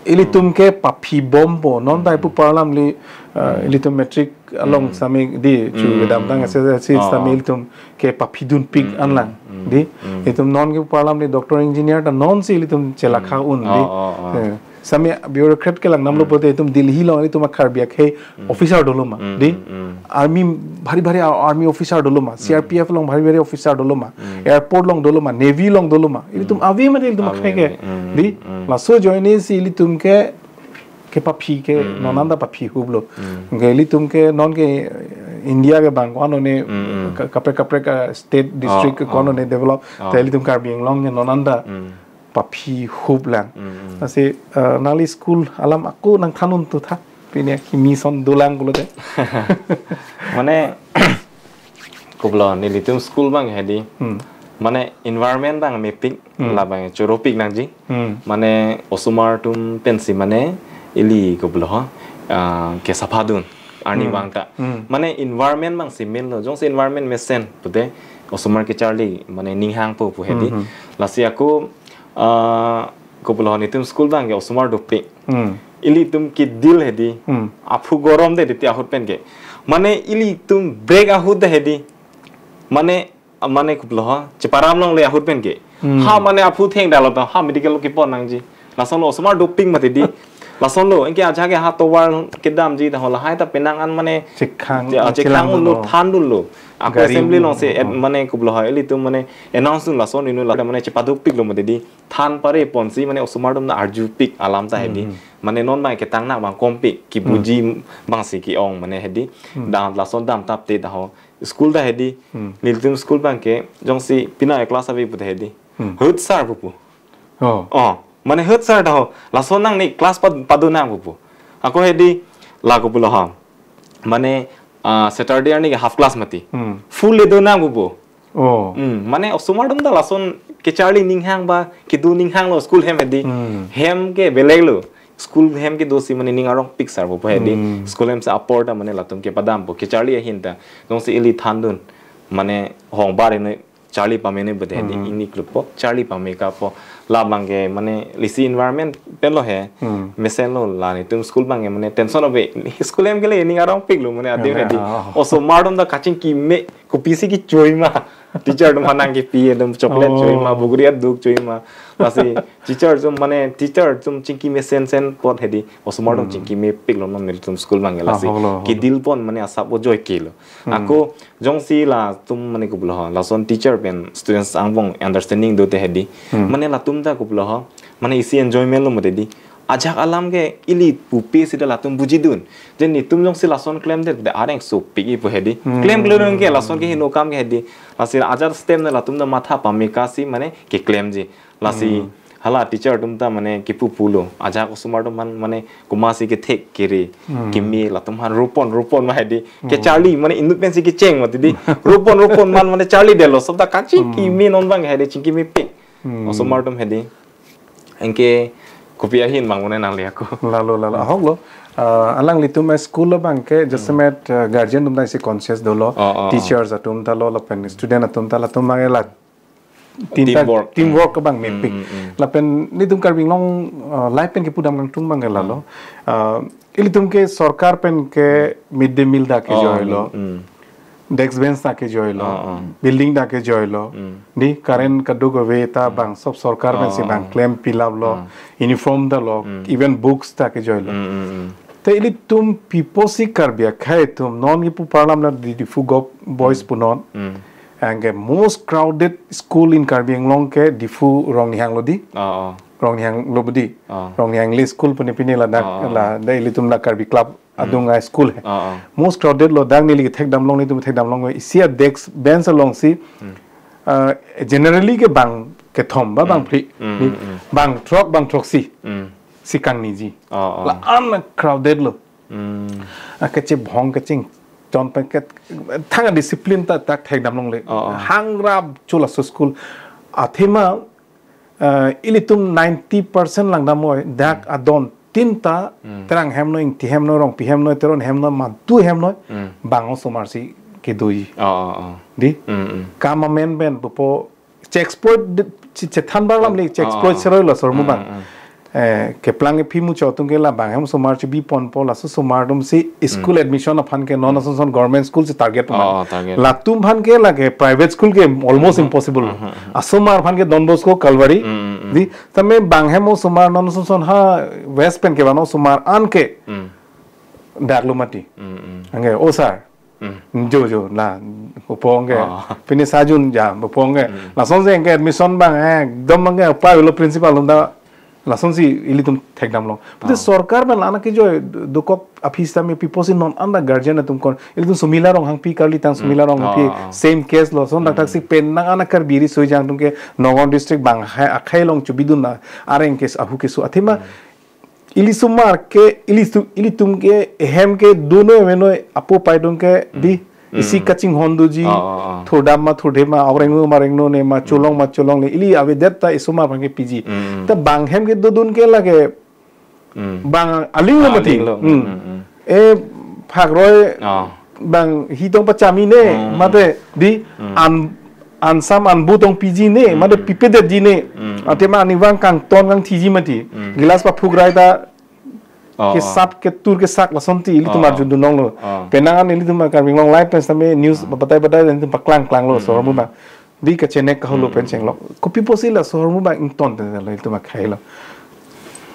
ilitum Hmm. ke paphi bompo. Non ta Hmm. ipu parlam li, eh, Hmm. ilitum matric along Hmm. sitame di, chu Hmm. kedamtang S S L C Ah, sitame ah. ilitum ke paphidunpik Hmm, anlang. hmm, Di, hmm. itum non ke parlam li doctor engineer ta nonsi ilitum chelakha Hmm. un, di. Ah, ah, ah. Eh, sitame bureaucrat kelang damlo Hmm. pulote itum Delhi along itum a-Karbi akhei Hmm. officer dolo ma, Hmm, di. hmm, hmm. Army, bhari bhari a-, army officer dolo ma, Hmm. C R P F along bhari bhari officer dolo ma, Hmm. airport along dolo ma, navy along dolo ma. Ilitum Hmm. ave mati ilitum Ave, akhei ke, ave. Hmm, Di, hmm. laso ajoinesi ilitum ke, ke paphi ke, Hmm, hmm. non anta paphi huplo. Hmm. Ke ilitum ke non ke, eh, India ke bang ko-an one, Hmm, hmm. ka-, kaprek kaprek a-state, district Ah, ke ko-an ah. one develop. Ah. Te ilitum Karbi Anglong ke non anta Hmm. paphi huplang. Mm, mm. Lasi, eh, nangli school alam ako nangthan un tu tha. Pini kimi son dolang pulote. Mane, kopilo, nelitum school abang hedi. Hmm. Mane, environment abang mepik, Hmm. labang choropik nangji. Hmm. Mane, osomar atum pensi mane, ili kopilo ho, ah, kesaphadun, arni Hmm. abang ta. Hmm. Mane, environment abangsi main lo, jongsi environment mesen, pute, osomar kecharli, mane ninghangpo pu hedi. Hmm, hmm. Lasi ako, ah, kopilo, nelitum school abang ke osomar dopik. Hmm. Ilitum ke deal hedi. Hmm. Aphu gorom de deti ahut pen ke. Mane ilitum break ahut de hedi. Mane, mane kopilo, cheparam longle ahut pen ke. Hmm. Ha mane aphu thengdalo ta, ha medical kepon nangji. Lasonlo osomar dopik mati di. Lasonlo, anke ajahak ke ha tovar kedamji ta ho lahai ta penang an mane Chekhang, che-, chekhang chelang unlo, lo. Thandunlo. Ako Gari assembly alongsi, eh, oh. mane kopilo, ilitum mane announce dun lason inut la mane chepadopiklo mati di. Than pare ponsi mane osomar atum ta arjupik alam ta hedi. Hmm. Mane non abang ketang nang abang kompik, kibuji Hmm. abangsi ke-ong mane hedi. Hmm. Dam lason damtap te ta ho. School ta hedi. Hmm. Nelitum school abang ke, jongsi pina class ave pu ta hedi. Hmm. Hut sar pupu. Oh. Oh. Mane hut sar ta ho. Lason nangli class pad-, pado nang pupu. Ako hedi la kopilo ha. Mane, ah, Saturday arni ke half class mati. Hmm. Full le do nang pupu. Oh. Hmm. Mane osomar atum ta lason kecharli ninghang ba, kedo ninghanglo school hem hedi. Hmm. Hem ke beleglo. School hem kedosi mane ning arongpik sar pupu hedi. Hmm. School hemsi apor ta mane latum kepadampo. Kecharli ahin ta. Jongsi ili thandun. Mane hongbar ini charli pame ne bede di Hmm. ini klub po, charli pame kapo. Labang ke mane lisi environment penlo he. Hmm. Mesenlo la nelitum school abang ke mane tension ave. School hem kele ning arongpiklo mane adim Ave, hedi. Ah. Osomar atum ta kachingkime kopisi kechoi ma. Teacher atum hanang kepi atum chocolate Oh. choi ma, buguri aduk choi ma. Lasi teacher atum mane teacher atum chingkime sen sen pot hedi. Osomar atum Hmm. chingkimepiklo non nelitum school abang ke Ah, lasi. Holo, holo. Kedil pon mane asap ojoi kelo. Hmm. Ako jongsi latum mane kopilo ho, lason teacher pen students angbong understanding do te hedi. Hmm. Mane latum ta kopilo ho, mane isi enjoyment lo mati di. Ajahak alam ke ili pupe sida latum bujidun. Je nelitum jongsi lason klemdet, de areng sopik ipu hedi. Hmm. Klem klem ke lason ke heno kam ke hedi. Lasi ajat stem na latum ta matha pame kasi mane keklemji. Lasi Hmm. hala teacher atum ta mane kipu pulo. Ajahak osomar atum man mane komatsi kethek kere. Hmm. Kimi latum han ropon ropon ma hedi. Hmm. Kecharli mane inut pensi kecheng mati di. Ropon ropon man mane charlidetlo. Sob ta kachingkime Hmm. non abang hedi chingkimepik. Hmm. Osomar atum hedi. Anke kopi ahin abang mane nangli ako. Lalo, lalo. Ahoklo. Ah, alanglitum school abang ke, Hmm. jasemet, ah, guardian atum ta isi conscious dolo. Oh, oh, oh. Teachers atum ta lo, lapen student atum ta latum abang ke la. Tinta Teamwork. Teamwork abang Hmm, mepik. Hmm, hmm. Lapen nelitum Karbi Anglong, ah, life pen kepudam kangtung abang ke lalo. Hmm. Ah, ilitum ke sorkar pen ke Hmm. mid day meal ta Oh, kejoilo. Hmm. Desk bench ta kejoilo. Ah, ah. Building ta kejoilo. Hmm. Di current kaduk ave ta Hmm. bang sob sorkar pensi Ah, bang ah. klem pilaplo. Ah. Uniform ta lo. Hmm. Even books ta kejoilo. Hmm, hmm, hmm. Te ilitum piposi Karbi akhei atum non kipu parlam la di Diphu Govt Boys Hmm. punon. Hmm. Anke most crowded school in Karbi Anglong ke Diphu Rongnihang lo di. Oh, oh. Rongnihang lo budi. Oh. Rongnihang English School pune pine ladak, oh, oh, la da ilitum la Karbi Club, hmm, adung a-school he. Oh, oh. Most crowded lo, dak neli thekdam long, nelitum thekdam long, isi a-desk bench alongsi, hmm, uh, generally ke bang kethom ba bang, hmm, phli, hmm, ni, hmm, hmm, bang throk, bang throksi, hmm, si kangniji. Oh, oh. La-an crowded lo. Hmm. Akechebhong kechingchon pen ke thang discipline ta tak thekdam longle. Oh, oh. Hangrap chula so school. Athema, eh, ilitum ninety percent langdam oi, dak, hmm, adon tinta, hmm, Terang hemnoi, Ingti hemnoi, Rongpi hemnoi, Teron hemnoi, madu hemnoi, hmm, bang osomar si kedoji. Oh, oh, oh. Di? Hmm, hmm. Kam amen pen pupo, che-exploit di, che, chethan bar lam le, che-exploit, oh, oh, seroi lo osomar mu bang. Hmm, hmm. Eh, keplang ke phimu cho atum ke la bang hem osomar chibi ponpo, laso osomar atum si school, hmm, admission aphan ke non, hmm, ason son government school si target pon. Oh, target. Latum aphan ke lake private school ke almost, hmm, impossible. Hmm, hmm, hmm. Osomar aphan ke Don Bosco, Calvary. Hmm, hmm, hmm. Di, tame bang hem osomar non ason son ha West pen kevan osomar an ke, hmm, dak lo mati. Hmm, hmm. Anke, oh sir. Hmm. Jo, jo, la, pupo anke. Oh. Pini sajun ja, pupo anke. Hmm. Lason si anke admission bang, eh, ekdom anke upai lo principal atum ta. Lason si ilitum thekdam long. Pute, oh, sorkar pen la-an akejoi do-, dokok aphi sitame pipo si non anta guardian atum kon. Ilitum Sumila Ronghangpi, karli tang, hmm, Sumila Ronghangpi, oh, oh, same case lo. Lason, hmm, dak dak si, hmm, pen nang an a-Karbi riso-ejang atum ke Nagaon district bang akhai, akhai along chobidun na areng ke ahu keso. Athema, hmm, ili osomar ke, ili su-, ilitum ke, ehem kedo noi ave noi, apo apai atum ke, hmm, di, isi, hmm, kachinghon doji, oh, oh, oh, thurdam ma thurdhe ma, arengno ma rengnone ma, hmm, cholong ma cholongle, ili avedet ta osomar aphan ke piji. Hmm. Ta bang hem kedodun ke lake, hmm, bang aling lo, ah, mati. Aling lo. Hmm. Hmm, hmm, hmm. E phakroi, oh, bang hitong pachami ne, hmm, mate di, hmm, an, ansam anbu tong piji ne, hmm, mate pipedetji ne. Hmm, hmm. Athema arnivang kangton kangthiji mati. Hmm. Gilas paphukrai ta, oh, oh, kesap ketur kesak lason ti ilitum, oh, oh, arjudun longlo. Oh. Penang an ilitum Karbi Anglong Live pen sitame news, oh, batai batai ilitum paklang klang lo, hmm, osomar mu bang. Di kachenek kaholo, hmm, pen chenglo. Kopi pusi la osomar mu bang ington te lo ilitum akhai lo.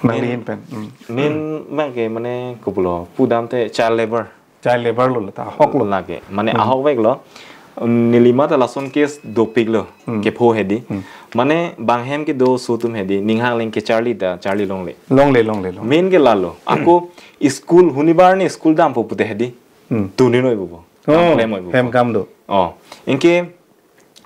Nang, main, lihin pen. Hmm. Main bang ke mane kopilo pudam te child labor. Child labor lo, la ta ahok lo. Lake, mane, hmm, ahokvek lo. Nelima ta lason case dopik lo. Hmm. Kepho hedi. Hmm. Mane bang hem kedo aso atum hedi, ning hang leng kecharli ta charli longle. Longle, longle, longle. Main ke lalo. Ako school, hunibar ne school dampo pute hedi. Hmm. Tuni noi pupo. Oh, kam klem noi pupo. Hem kam do. Oh. Anke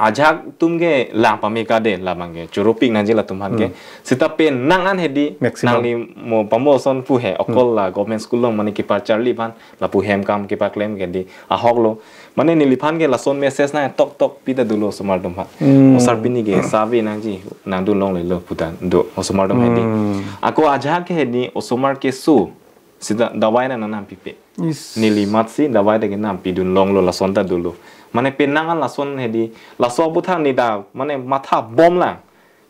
ajahak atum ke lang pame kade, labang ke choro pik nangji latum aphan ke. Hmm. Seta penang an hedi, maximum, nangli mo pamo ason pu he, hmm, okol la government school along mane kepacharli aphan, lapu hem kam kepaklem ke di ahok lo. Mane neliphan ke lason message nang tok tok pita dolo osomar atum aphan. Hmm. Osar pini ke save nangji, nangdun longle lo puta do osomar atum hedi. Hmm. Ako ajahak ke hedi, osomar keso seta davai nang nangpipe. Is. Neli matsi davai ta kenangpidun longlo, lason ta dolo. Mane penang an lason hedi, laso aputhak ne ta mane matha bom lang.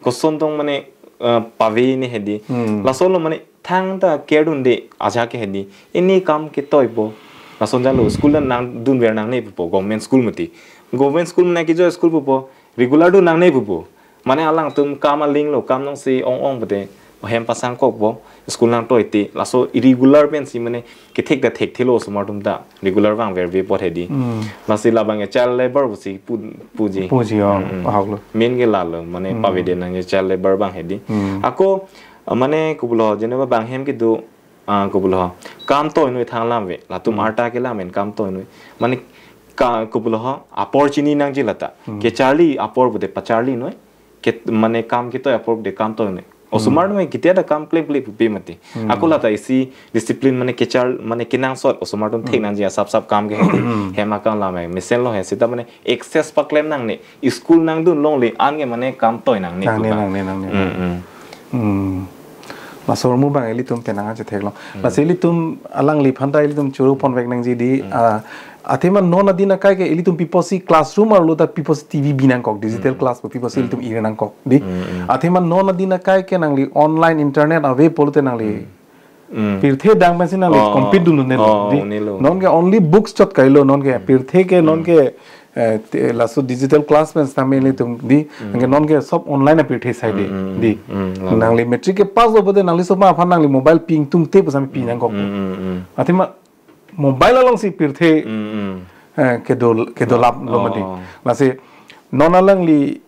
Koson tong mane, eh, pave ne hedi. Hmm. Lason lo mane thangta care dunde ajahak ke hedi. Pini kam ketoipo. Lason jalo school ta nangdunver nangne pupo, government school mati. Government school mane kejoi school pupo. Regular dun nangne pupo. Mane alangtum kam aling lo, kam nangsi ong ong pute, hem pasang kokpo, school nangtoi te, laso irregular pensi mane kethek ta thekthelo osomar atum ta, regular vangverve apot hedi. Hmm. Lasi labang ke child labor pusi pu-, puji. Puji, oh, hmm, hmm, ahok lo. Main ke lalo, mane, hmm, pavede nangji child labor bang hedi. Hmm. Ako, ah, mane kopilo, jeneba bang hem kedo, ah, kopilo, kam toi noi thang lam ave, latum, hmm, arta kelang pen kam toi noi. Mane ka, kopilo, apor chini nangji lata. Hmm. Kecharli apor pute pacharli noi. Ke, mane kam ketoi apor pute kam toi noi. Hmm. Osomar noi ketia ta kam klemkle pupe mati. Hmm. Ako lata isi discipline mane kechar, mane kenangsot osomar atum, hmm, thek nangji asap sap kam ke. Hmm. Hem akam lam mesen lo he, seta mane excess paklem nangne. School nangdun longle an ke mane kam toi nangne, nangne, puta, nangne, nangne. Hmm, hmm. Hmm. Laso ahormu bang ilitum penang an chetheklong. Hmm. Lasi ilitum alangliphan ta ilitum choro ponvek nangji di, hmm, ah, athema non adin akai ke ilitum piposi classroom arlo ta piposi T V bi nangkok, digital, hmm, class pu piposi, hmm, ilitum ire nangkok di. Hmm, hmm. Athema non adin akai ke nangli online internet ave pulote nangli, hmm, hmm, pirthe adang pensi nangli, oh, compete dun-un-e lo, oh, di. Un-e lo. Non ke only books chot kailo, non ke, hmm, pirthe ke, non, hmm, ke, eh, te-, laso digital class pen sitame ilitum di, hmm, nang ke non ke sob online apirthe sai di, hmm, hmm, di. Hmm, hmm, nangli matric ke pass lo pulote nangli osomar aphan nangli mobile pi ingtungte pu sitame pi, hmm, nangkok. Hmm, hmm, hmm. Athema mobile alongsi pirthe, hmm, hmm, eh, kedo, kedolap lo mati. Oh. Lasi Non alangli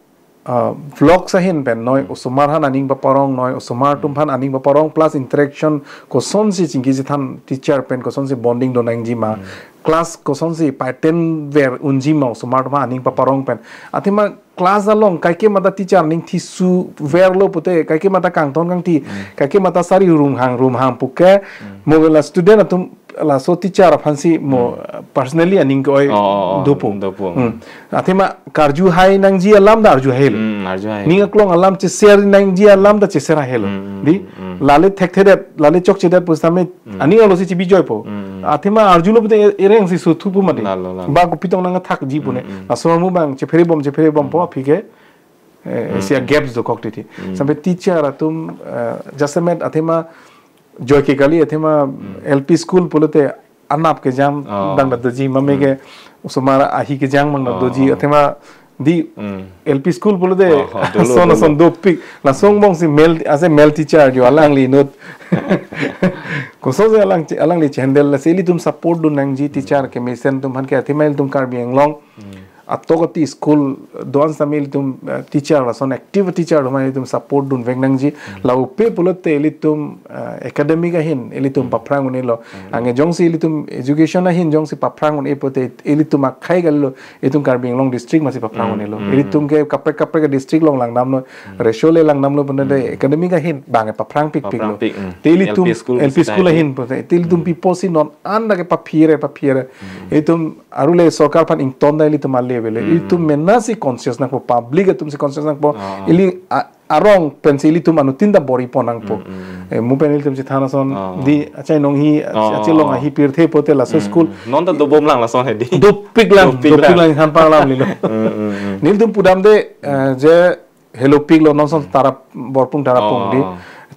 uh, vlogs ahin pen noi osomar aphan aning paparong, noi osomar atum aphan aning paparong, plus interaction, kosonsi chingki chethan teacher pen kosonsi bonding do nangji ma, class kosonsi paiten ver unji ma osomar atum aphan aning paparong pen. Athema class along kaike mata teacher aning thisu verlo pute, kaike mata kangton kangthi, kaike mata sari rumhang rumhang puke, mo la student atum laso teacher aphansi mo personally aning ke-oi. Oh, oh, oh, dopo. Dopo. Hmm. Athema karju hai nangji alam ta arju hailo. Hmm, arju hai. Ning aklong alam che-share nangji alam ta che-share hailo. Hmm, hmm, di, hmm, lale thekthedet, lale chokchedet pusitame aning alosi chibijoipo. Hmm. Athema arjulo pute e-, ereng si suthu pu mati. Lalo, lalo. Ba kopi tong nangthakji pune. Hmm, hmm. Laso amu bang chephere bom, chephere bompo aphi ke, eh, isi a-gaps dokok titi. Hmm. Sampai teacher atum, eh, jasemet athema joike kali athema L P school pulote anap kejang, oh, dang da doji, mame ke osomar ahi kejang mang da, oh, doji, oh, athema di, hmm, L P school pulote, oh, oh, dolo, son, dolo, son dopik. Lason bongsi male, ase male teacher jo alangli inut. Kosonsi alang, alangli che-handle, lasi ilitum support dun nangji teacher kemesen atum aphan ke athema ilitum Karbi Anglong. Hmm. Atok ati school do-an sitame ilitum, eh, teacher lason active teacher atum aphan ilitum support dunvek nangji. Hmm. Lapu pe pulote ilitum, eh, academic ahin ilitum, hmm, paphrang un-elo. Hmm. Anke jongsi ilitum education ahin jongsi paphrang un-e pute ilitum akhai kalilo, ilitum Karbi Anglong district masi paphrang, hmm, un-elo. Hmm. Ilitum ke kaprek kaprek district along langdamlo. Hmm. Ratio le langdamlo pune de, hmm, academic ahin bang paphrang pikpiklo. Paphrang pik, hmm. Te ilitum L P school, L P school ahin pute te ilitum, hmm, pipo si non an lake paphere paphere. Hmm. Ilitum arule sorkar aphan ington da ilitum a-level. Hmm. Ilitum mena si conscious nangpo, public atum si conscious nangpo. Ah. Ili a-, arong pensi ilitum anuttin ta bor-i pon nangpo. Hmm, hmm, hmm. Eh, mo pen ilitum chethan ason, ah, di achai nong hi, ah, achelong ahi pirthe pute laso, hmm, school non ta dobom lang lason hedi. Dopik lang, dopik, dopik lang, lang, than parlam lilo. Hmm, hmm, hmm. Nelitum pudam de, eh, je helopiklo non son, hmm, Tarap-, Borpung Tarapung, oh, di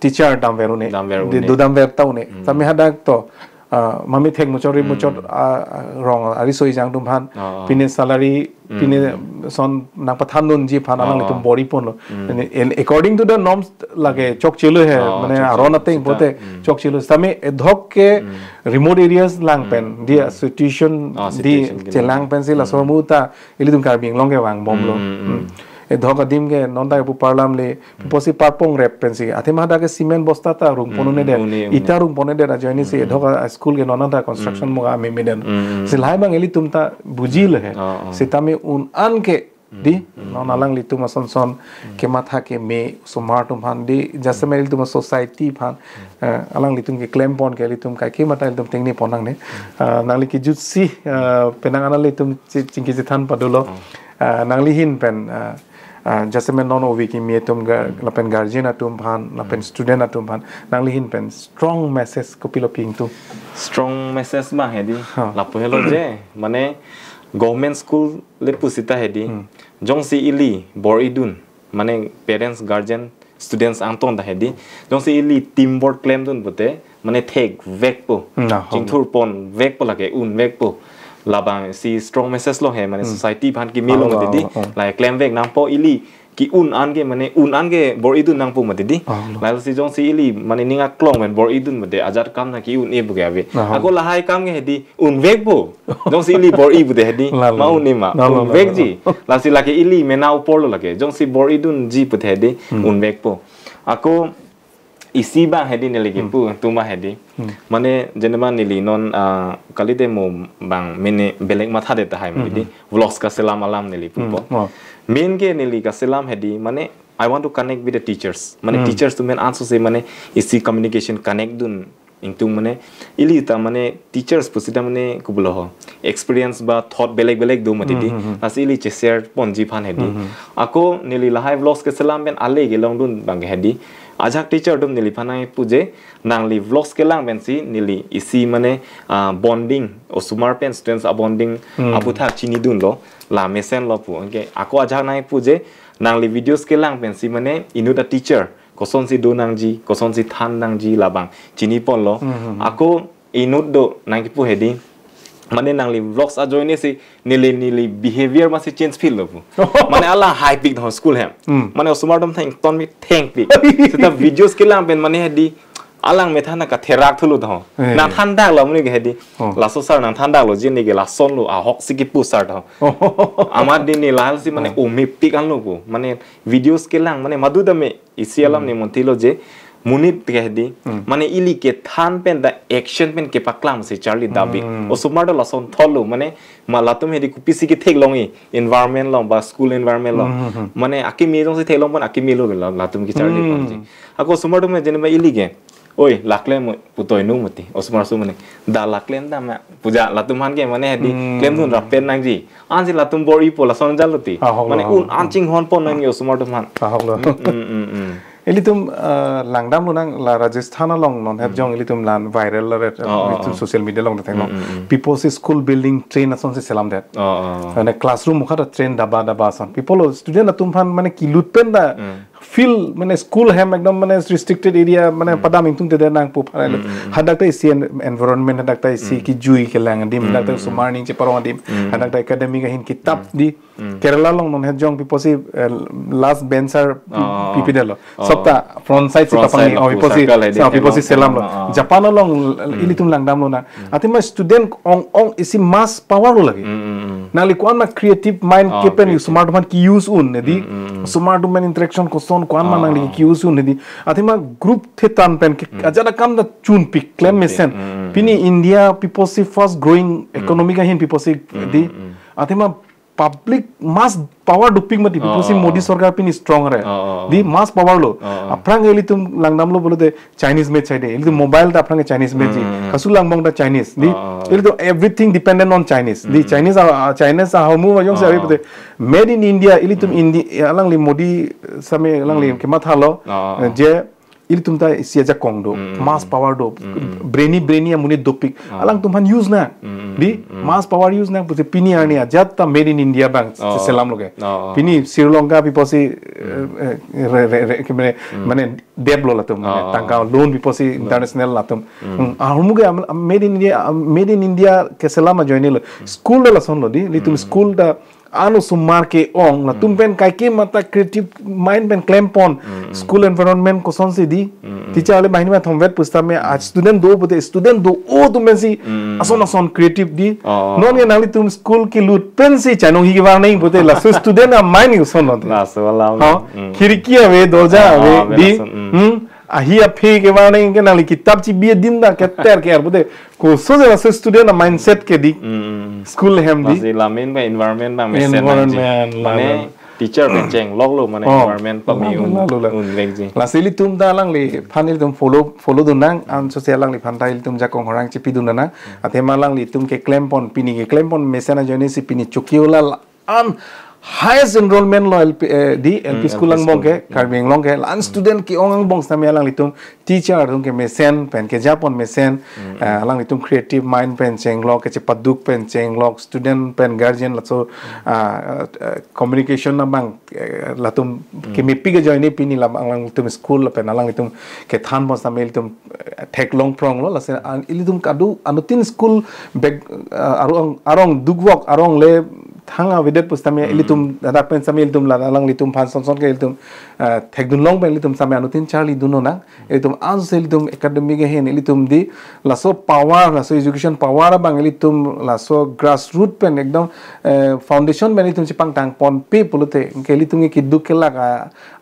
teacher damver un-e. Damver di un-e. Do damver ta un-e. Hmm. Tame hadak to, ah, mami thek muchot ri, hmm, muchot, ah, ah, rong ariso ejang atum aphan. Oh, oh. Pine salary, hmm, pine son nangpathan dunji aphan, oh, alanglitum bor-i ponlo. Hmm. And, and according to the norms lake chokchelo he, oh, mane chokchelo, aron ateng sita, pute, hmm, chokchelo. Tame edhok ke, hmm, remote areas lang pen, hmm, di, hmm, situation, oh, di situation ke chelang lang pensi, hmm, laso amu ta ilitum Karbi Anglong ke vangbomlo. Hmm, hmm, hmm. Hmm. Edhok adim ke non ta pu parlam le, hmm, pusi parpong rep pensi. Athema hadak ke cement bosta ta rung pon, hmm, un-edet. Un-e, un-e. Ita rung pon-edet ajoine si, hmm, edhok a-school ke non ta construction, hmm, mo ka me meden. Hmm, hmm. Si lahai bang ilitum ta bujilo he. Oh, oh. Sitame un-an ke, hmm, di, hmm, non alanglitum ason son, hmm, kematha keme osomar atum aphan di, jasemet ilitum a-society aphan, eh, alanglitum keklem pon ke ilitum kaike mata ilitum tengne pon nangne. Ah, nangli kejutsi, ah, penang an ilitum chi-, chingki chethan padolo. Hmm. Ah, nangli ahin pen, ah, ah, jasemet non ove kimi atum ga-, hmm, lapen guardian atum aphan, lapen, hmm, student atum aphan, nangli ahin pen strong message kopilo pi ingtung? Strong message ma hedi. Ha. Lapu helo je, mane government school le pusita hedi. Hmm. Jongsi ili bor-idun, mane parents, guardian, students angton ta hedi. Jongsi ili teamwork klemdun pute, mane thekvekpo. Na, ho. Chingthur ponvekpo lake, unvekpo. Labang si strong message lo he, mane, hmm, society aphan kemelo, alo, mati di. Alo, oh. Lahai klemvek nangpo ili ke-un an ke, mane un an ke bor-idun nangpo mati di. Alo. Lahai si jongsi ili, mane ning aklong pen bor-idun mati, ajat kam na ke-un-e puke ave. Aha. Ako lahai kam ke hedi, unvekpo. Jongsi ili bor-i pute hedi, lalo, ma un-e ma, lalo, lalo, unvekji. Lasi lake ili mena apor lo lake. Jongsi bor-idunji pute hedi, hmm, unvekpo. Ako isi bang hedi neli, hmm, kipu, tuma hedi. Hmm. Mane jenema neli non, ah, kalite mo bang mene belek mathadet tahai, hmm, mene di. Hmm. Vlogs kaselam alam neli pupo. Hmm. Oh. Main ke neli kaselam hedi, mane I want to connect with the teachers. Mane, hmm, teachers atum pen ansose mane isi communication connect dun ingtung, mane ili ta mane teachers pusita mane kubulo ho, experience ba thought belek belek do mati di. Hmm, hmm, hmm. Lasi ili che-share ponji aphan hedi. Hmm, hmm. Ako neli lahai vlogs keselam pen ale kelongdun bang ke hedi. Ajak teacher atum neliphan nangpu je, nangli vlogs kelang pensi neli isi mane, ah, bonding, osomar pen students a-bonding, hmm, aputhak chinidunlo, la mesenlo pu. Okay. Ako ajak nangpu je, nangli videos kelang pensi mane inut a-teacher kosonsi do nangji, kosonsi than nangji labang chini ponlo. Mhm. Ako inut do nangkipu hedi, mane nangli vlogs ajoine si neli, neli behavior masi change philo pu. Mane alang haipik dong school hem. Hmm. Mane osomar atum thengton mi thengpik. Seta videos kelang pen mane hedi, alang methan na katherak thulo tho. Eh. Nangthan dak lo muni ke hedi. Oh. Laso sir nangthan dak lo jini ke lason lo ahok si kipu sir tho. Oh. Amat dini lahal si mane Oh. ome pik an lo pu. Mane videos kelang mane madu dame isi alam Hmm. ni monti lo je monit ke hedi. Hmm. Mane ili kethan pen da action pen kepaklang si charli dabi. Hmm. Osomar do lason thol lo mane ma latum hedi kopisi ketheklong i environment long ba school environment long. Hmm, hmm, hmm. Mane akimi jongsi theklong pon akimi lo la-, latum kecharli pon Hmm. si. Ako osomar do me jeni ba ili ke. Oi, laklem mo putoi nu mati. Osomar su mane. Da laklem da ma puja latum han ke mane hedi Hmm. klemdun rapen nangji. Ansi latum bor-ipo lason jalo ti. Ah, hok Mane lo, un hok lo. an chinghon pon nangji osomar do man. Ah, hok lo. Mm, mm, mm, mm. Ilitum uh, langdam lo nang la Rajasthan along non hep Hmm. jong ilitum lan viral la ret Oh, oh, ilitum oh. social media along dateng long. Mm, mm, mm. People si school building train ason si selam det. Oh, oh. Mane classroom mukha ta train daba daba ason. People lo student atum phan mane kilut pen da Hmm. field mane school hem ekdom mane restricted area mane Hmm. padam ingtung te nang pu phan. Hmm, hmm, hmm. Hadak ta isi en- environment hadak ta isi Hmm. kijui kelang adim hadak ta Hmm, hmm. osomar ning cheparong adim Hmm. hadak ta academic ahin kitab Hmm. di Hmm. Kerala along non hejong people si eh, last bencher pi- Oh. pipi delo. Oh. Sopta front side si Front papang side ni lo oh pu people si circle hai di sa people si helong selam lo. oh, oh. Japan along Hmm. ilitum langdam lo na. Hmm. Athema student ong ong isi mass power lo lagi. Hmm, hmm, hmm. Nangli ko-an ma creative mind Oh, kepen creative. osomar do man ki use un ne di. Hmm, hmm, hmm. Osomar do man interaction koson ko-an ma Oh, nangli oh. ki use un ne di. Athema group thetan pen ke Hmm. ajat akam da chun pik klem Chun pik. mesen. Hmm, hmm, Pini hmm. India people si fast growing Hmm. economic ahin people si Hmm, di. hmm, hmm. Athema public mass power dopik mati people si Oh, oh. Modi sorkar pini strong re. Oh, oh, oh. Di mass power lo. Oh, oh. Aphrang ilitum langdam lo bolo de Chinese made chai de. Ilitum mobile ta aphrang Chinese made ji. Hmm, hmm, hmm. Kasu langbong ta Chinese. Di Oh, oh, oh. ilitum everything dependent on Chinese. Di Hmm. Chinese ah, ah, Chinese ahomu wa jongsi Oh, abi oh. pute made in India ilitum Hmm. India alangli Modi same alangli Hmm. kematha lo. Oh, oh, oh. Je ilitum ta isi ajakong do, Mm, mm, mass mm. power do, Mm, mm. brainy, brainy amonit dopik. Ah. Alangtum han use na. Mm, mm, Di, mm, mm. mass power use na, pute pini arni ajat ta made in India bang Oh, selam loke. oh, oh, Pini oh. Sri Lanka people si, Mm. eh, eh, re, re, re, ke mane, Mm. mane debt lo latum, mane Oh, oh, tangka oh. loan people si Mm. international latum. Mm. Mm, ah, humuke am-, am-, made in India, am-, made in India ke selam ajoine lo. Mm. School da lason lo di, ilitum Mm, mm. school da ano osomar ke-ong, latum Mm. pen kaike mata creative mind pen klem pon, Mm, mm. school environment koson si di, Mm, mm. teacher ale banghini ma thomvet pusitame a student do pute student do-o atum pen si Mm, mm. ason ason creative di. Oh. Non ke nanglitum school kelut pen si chainong hi kevang nang pute laso student a mind koson non. Laso alam. Ha? Mm. Khirki ave, dorja Oh, ave, ave, di. laso, mm. Hmm? Ahi aphi kevang nang ke nangli kitab chibi adim ta keter ke-er pute. Koson si laso student a mindset ke di. Mm, mm, mm. School hem di. Lasi lamin ba environment ba mesen nangji. Environment, Mane lamin. teacher pen chenglok lo mane Oh, environment pa mi lalu, un, lalu, lalu. un vekji. Lasi ilitum ta alangliphan ilitum follow, follow dun nang, anso si alangliphan ta ilitum jakong horang chipi dun nang. Athema alanglitum keklem pon, pini keklem pon mesen ajoine si pini Chokihola la an highest enrollment lo L P, eh, di L P Hmm, school L P angbong school. ke, Hmm. Karbi Anglong ke, la an Hmm. student ke-ong angbong sitame alanglitum teacher atum kemesen pen keja pon mesen, Hmm, eh, hmm. alanglitum creative mind pen chenglok, kechepaduk pen chenglok, student pen guardian laso, ah, eh, communication abang, eh, latum Hmm. kemepik ajoine pini labang alanglitum school pen alanglitum kethan pon sitame ilitum, eh, theklong prong lo, lasi an, ilitum kadu anuttin school bag, eh, arong, arong dukvok, arong le thang avedet pusitame Hmm. ilitum ladak pen sitame ilitum la alanglitum phan son son ke ilitum, eh, thekdun long pen ilitum sitame anuttin charli dun nang. Ilitum anso si ilitum academic ahin ilitum di laso power, laso education power abang ilitum laso grassroot pen ekdom, eh, foundation pen ilitum chepangtang ponpe pulote ke ilitum ke keduk kelak a,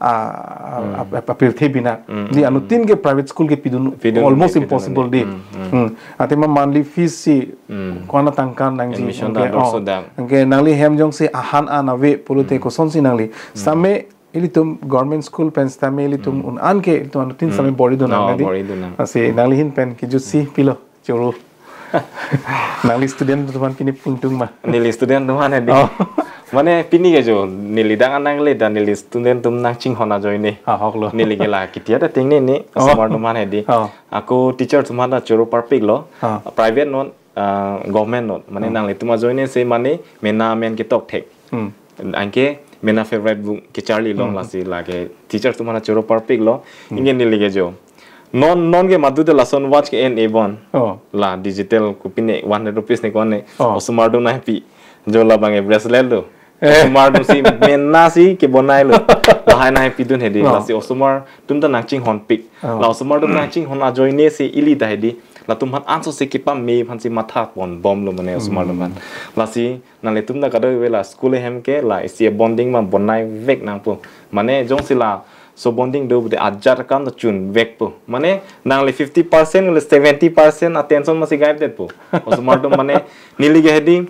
a, a, Hmm. a, a, apirthe bina. Hmm, Di hmm, anuttin hmm. ke private school kepi dun Kepi dun almost kepi dun impossible di. Hmm, hmm. Hmm. Athema monthly fees si Hmm. ko-an atangka nangji. Admission Anke, ta dorso oh, dam. anke nangli hem jongsi ahan an ave pulote Hmm. koson si nangli. Hmm. Sitame ilitum government school pen sitame ilitum Hmm. un an ke ilitum anuttin Hmm. sitame bor-i dun Oh, nang di. bor-i dun nang. Lasi nangli ahin pen kejut si pilo choro. Nangli student atum aphan pini pungtung ma. Neli student atum aphan hedi. Oh. Mane pini ke jo, neli dak an nangle da neli student atum nangchinghon ajoine. Ah, hok lo. Neli ke la kitia ta ting ne ne, Oh. osomar atum aphan hedi. Oh. Ako teacher atum aphan ta choro parpik lo. Ah. Private non, ah, government non. Mane Hmm. nanglitum ajoine si mane mena amen ketok thek. Hmm. Anke mena favorite book kecharli long Hmm. lasi lake teacher atum aphan ta choro parpik lo. Hmm. Anke neli ke jo. Non, non ke madu de lason watch ke en ebon. Oh. La digital ko pine one hundred rupees ne ko-an ne. Oh. Osomar atum nangpi. Jo labang ke bracelet do. Eh. Osomar atumsi mena si kebonai lo. Lahai nahai pidun hedi. Oh. Lasi osomar atum ta nangchinghon pik. Oh. La osomar atum nangchinghon ajoine si ili ta hedi. Latum aphan ansose kepame aphansi matha ponbomlo mane osomar atum aphan. Hmm. Lasi nanglitum ta kadokave la school ahem ke la isi bonding ma bonai vek nangpo. Mane jongsi laso bonding do pute ajat akam ta chun vekpo. Mane nangli fifty percent le seventy percent attention masi gaip detpo. Osomar atum mane neli ke hedi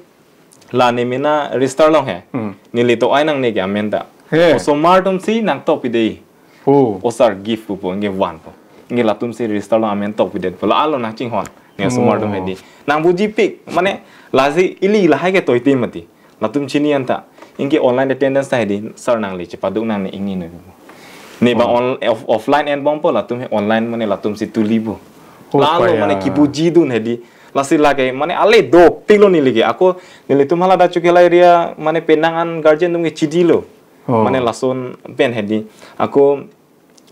la ne mena register along he. Hmm. Neli to-ai nangne ke amen ta. He. Osomar atumsi nangtok pidei. Oh. O sir give pupo, anke vanpo. Anke latumsi register along amen tok pidetpo. La alo nangchinghon. Ne osomar atum Oh. hedi. Nangpuji pik, mane lasi ili lahai ke toite mati. Latum chini anta. Anke online attendance ta hedi, sir nangli chepaduk nangne ingni no. Ne bang Oh. on, off-, offline enbompo latum he online mane latumsi tulipo. Oh, Lalo paya. mane kipuji dun hedi. Lasi lake mane ale dopiklo neli ke. Ako nelitum hala Dachukela area mane penang an guardian atum ke chidilo. Oh. Mane lason pen hedi. Ako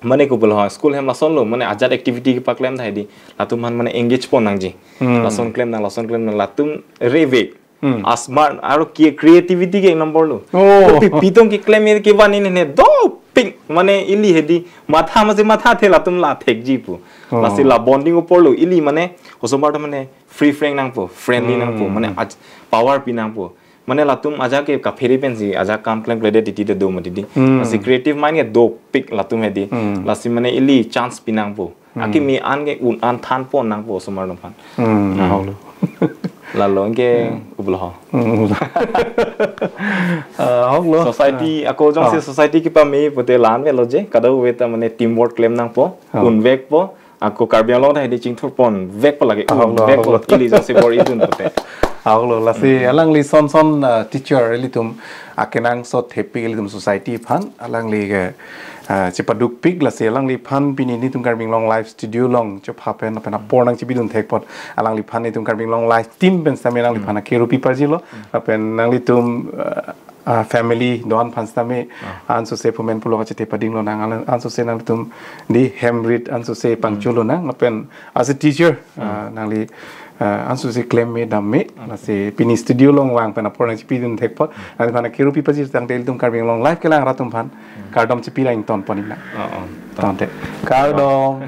mane kopilo ha school hem lasonlo mane ajat activity kepaklem ta hedi. Latum aphan mane engage pon nangji. Hmm. Lason klem nang, lason klem nang latum revek. Hmm. Asmart aro ki creativity ke number lo. Oh. Kopi pitong keklem ir kevan ini ne dopik mane ili hedi. Matha masi mathathe latum la thekji pu. Oh. Lasi la bonding apor lo ili mane osomar atum mane free frank nangpo, friendly Hmm. nangpo, mane aj-, power pi nangpo. Mane latum ajat ke kaphere pensi ajat kam klemkledet titi te do mati di. Hmm. Lasi creative mind ke dopik latum hedi. Hmm. Lasi mane ili chance pi nangpo. Hmm. Akimi an ke un an than pon nangpo osomar atum aphan. Hmm, Hmm. ahok lo. Lalo anke Hmm. kopilo ho. Hmm. Ah, ahok lo. Society, ako jongsi Ah. society kepame pute la-an avelo je. Kadokave ta mane teamwork klem nangpo. Ah. Un vekpo. Ako Karbi Anglong ta hedi chingthur pon vekpo lake. Ahok Un lo, vekpo ahok lo. ili jongsi bor-idun pute. Ahok lo, lasi Hmm. alangli son son, ah, teacher ilitum akenangsot thepik ilitum society aphan. Alangli ke, ah, chepaduk pik lasi alangli aphan pini nelitum Karbi Anglong Live Studio along chopha pen pen apor nangchipidun thek apot alangli aphan nelitum Karbi Anglong Live team pen sitame alangli aphan Hmm. akero pi parjilo. Hmm. Lapen nanglitum, ah, ah, family do-an aphan sitame Ah. ansose phumen pulo kachete padinglo nang, an-, ansose nangtum di hem rit ansose pangcholo nang lapen as a teacher, Hmm. ah, nangli, ah, ansose klem me dam me, Hmm. lasi pini studio along vang pen apor nangchipidun thek apot, nangli aphan akero pi parji tangte ilitum Karbi Anglong Live kelang rat atum aphan, Hmm. kardom chipi ra ington pon ik nang. Oh, oh. Tangte. Kardom.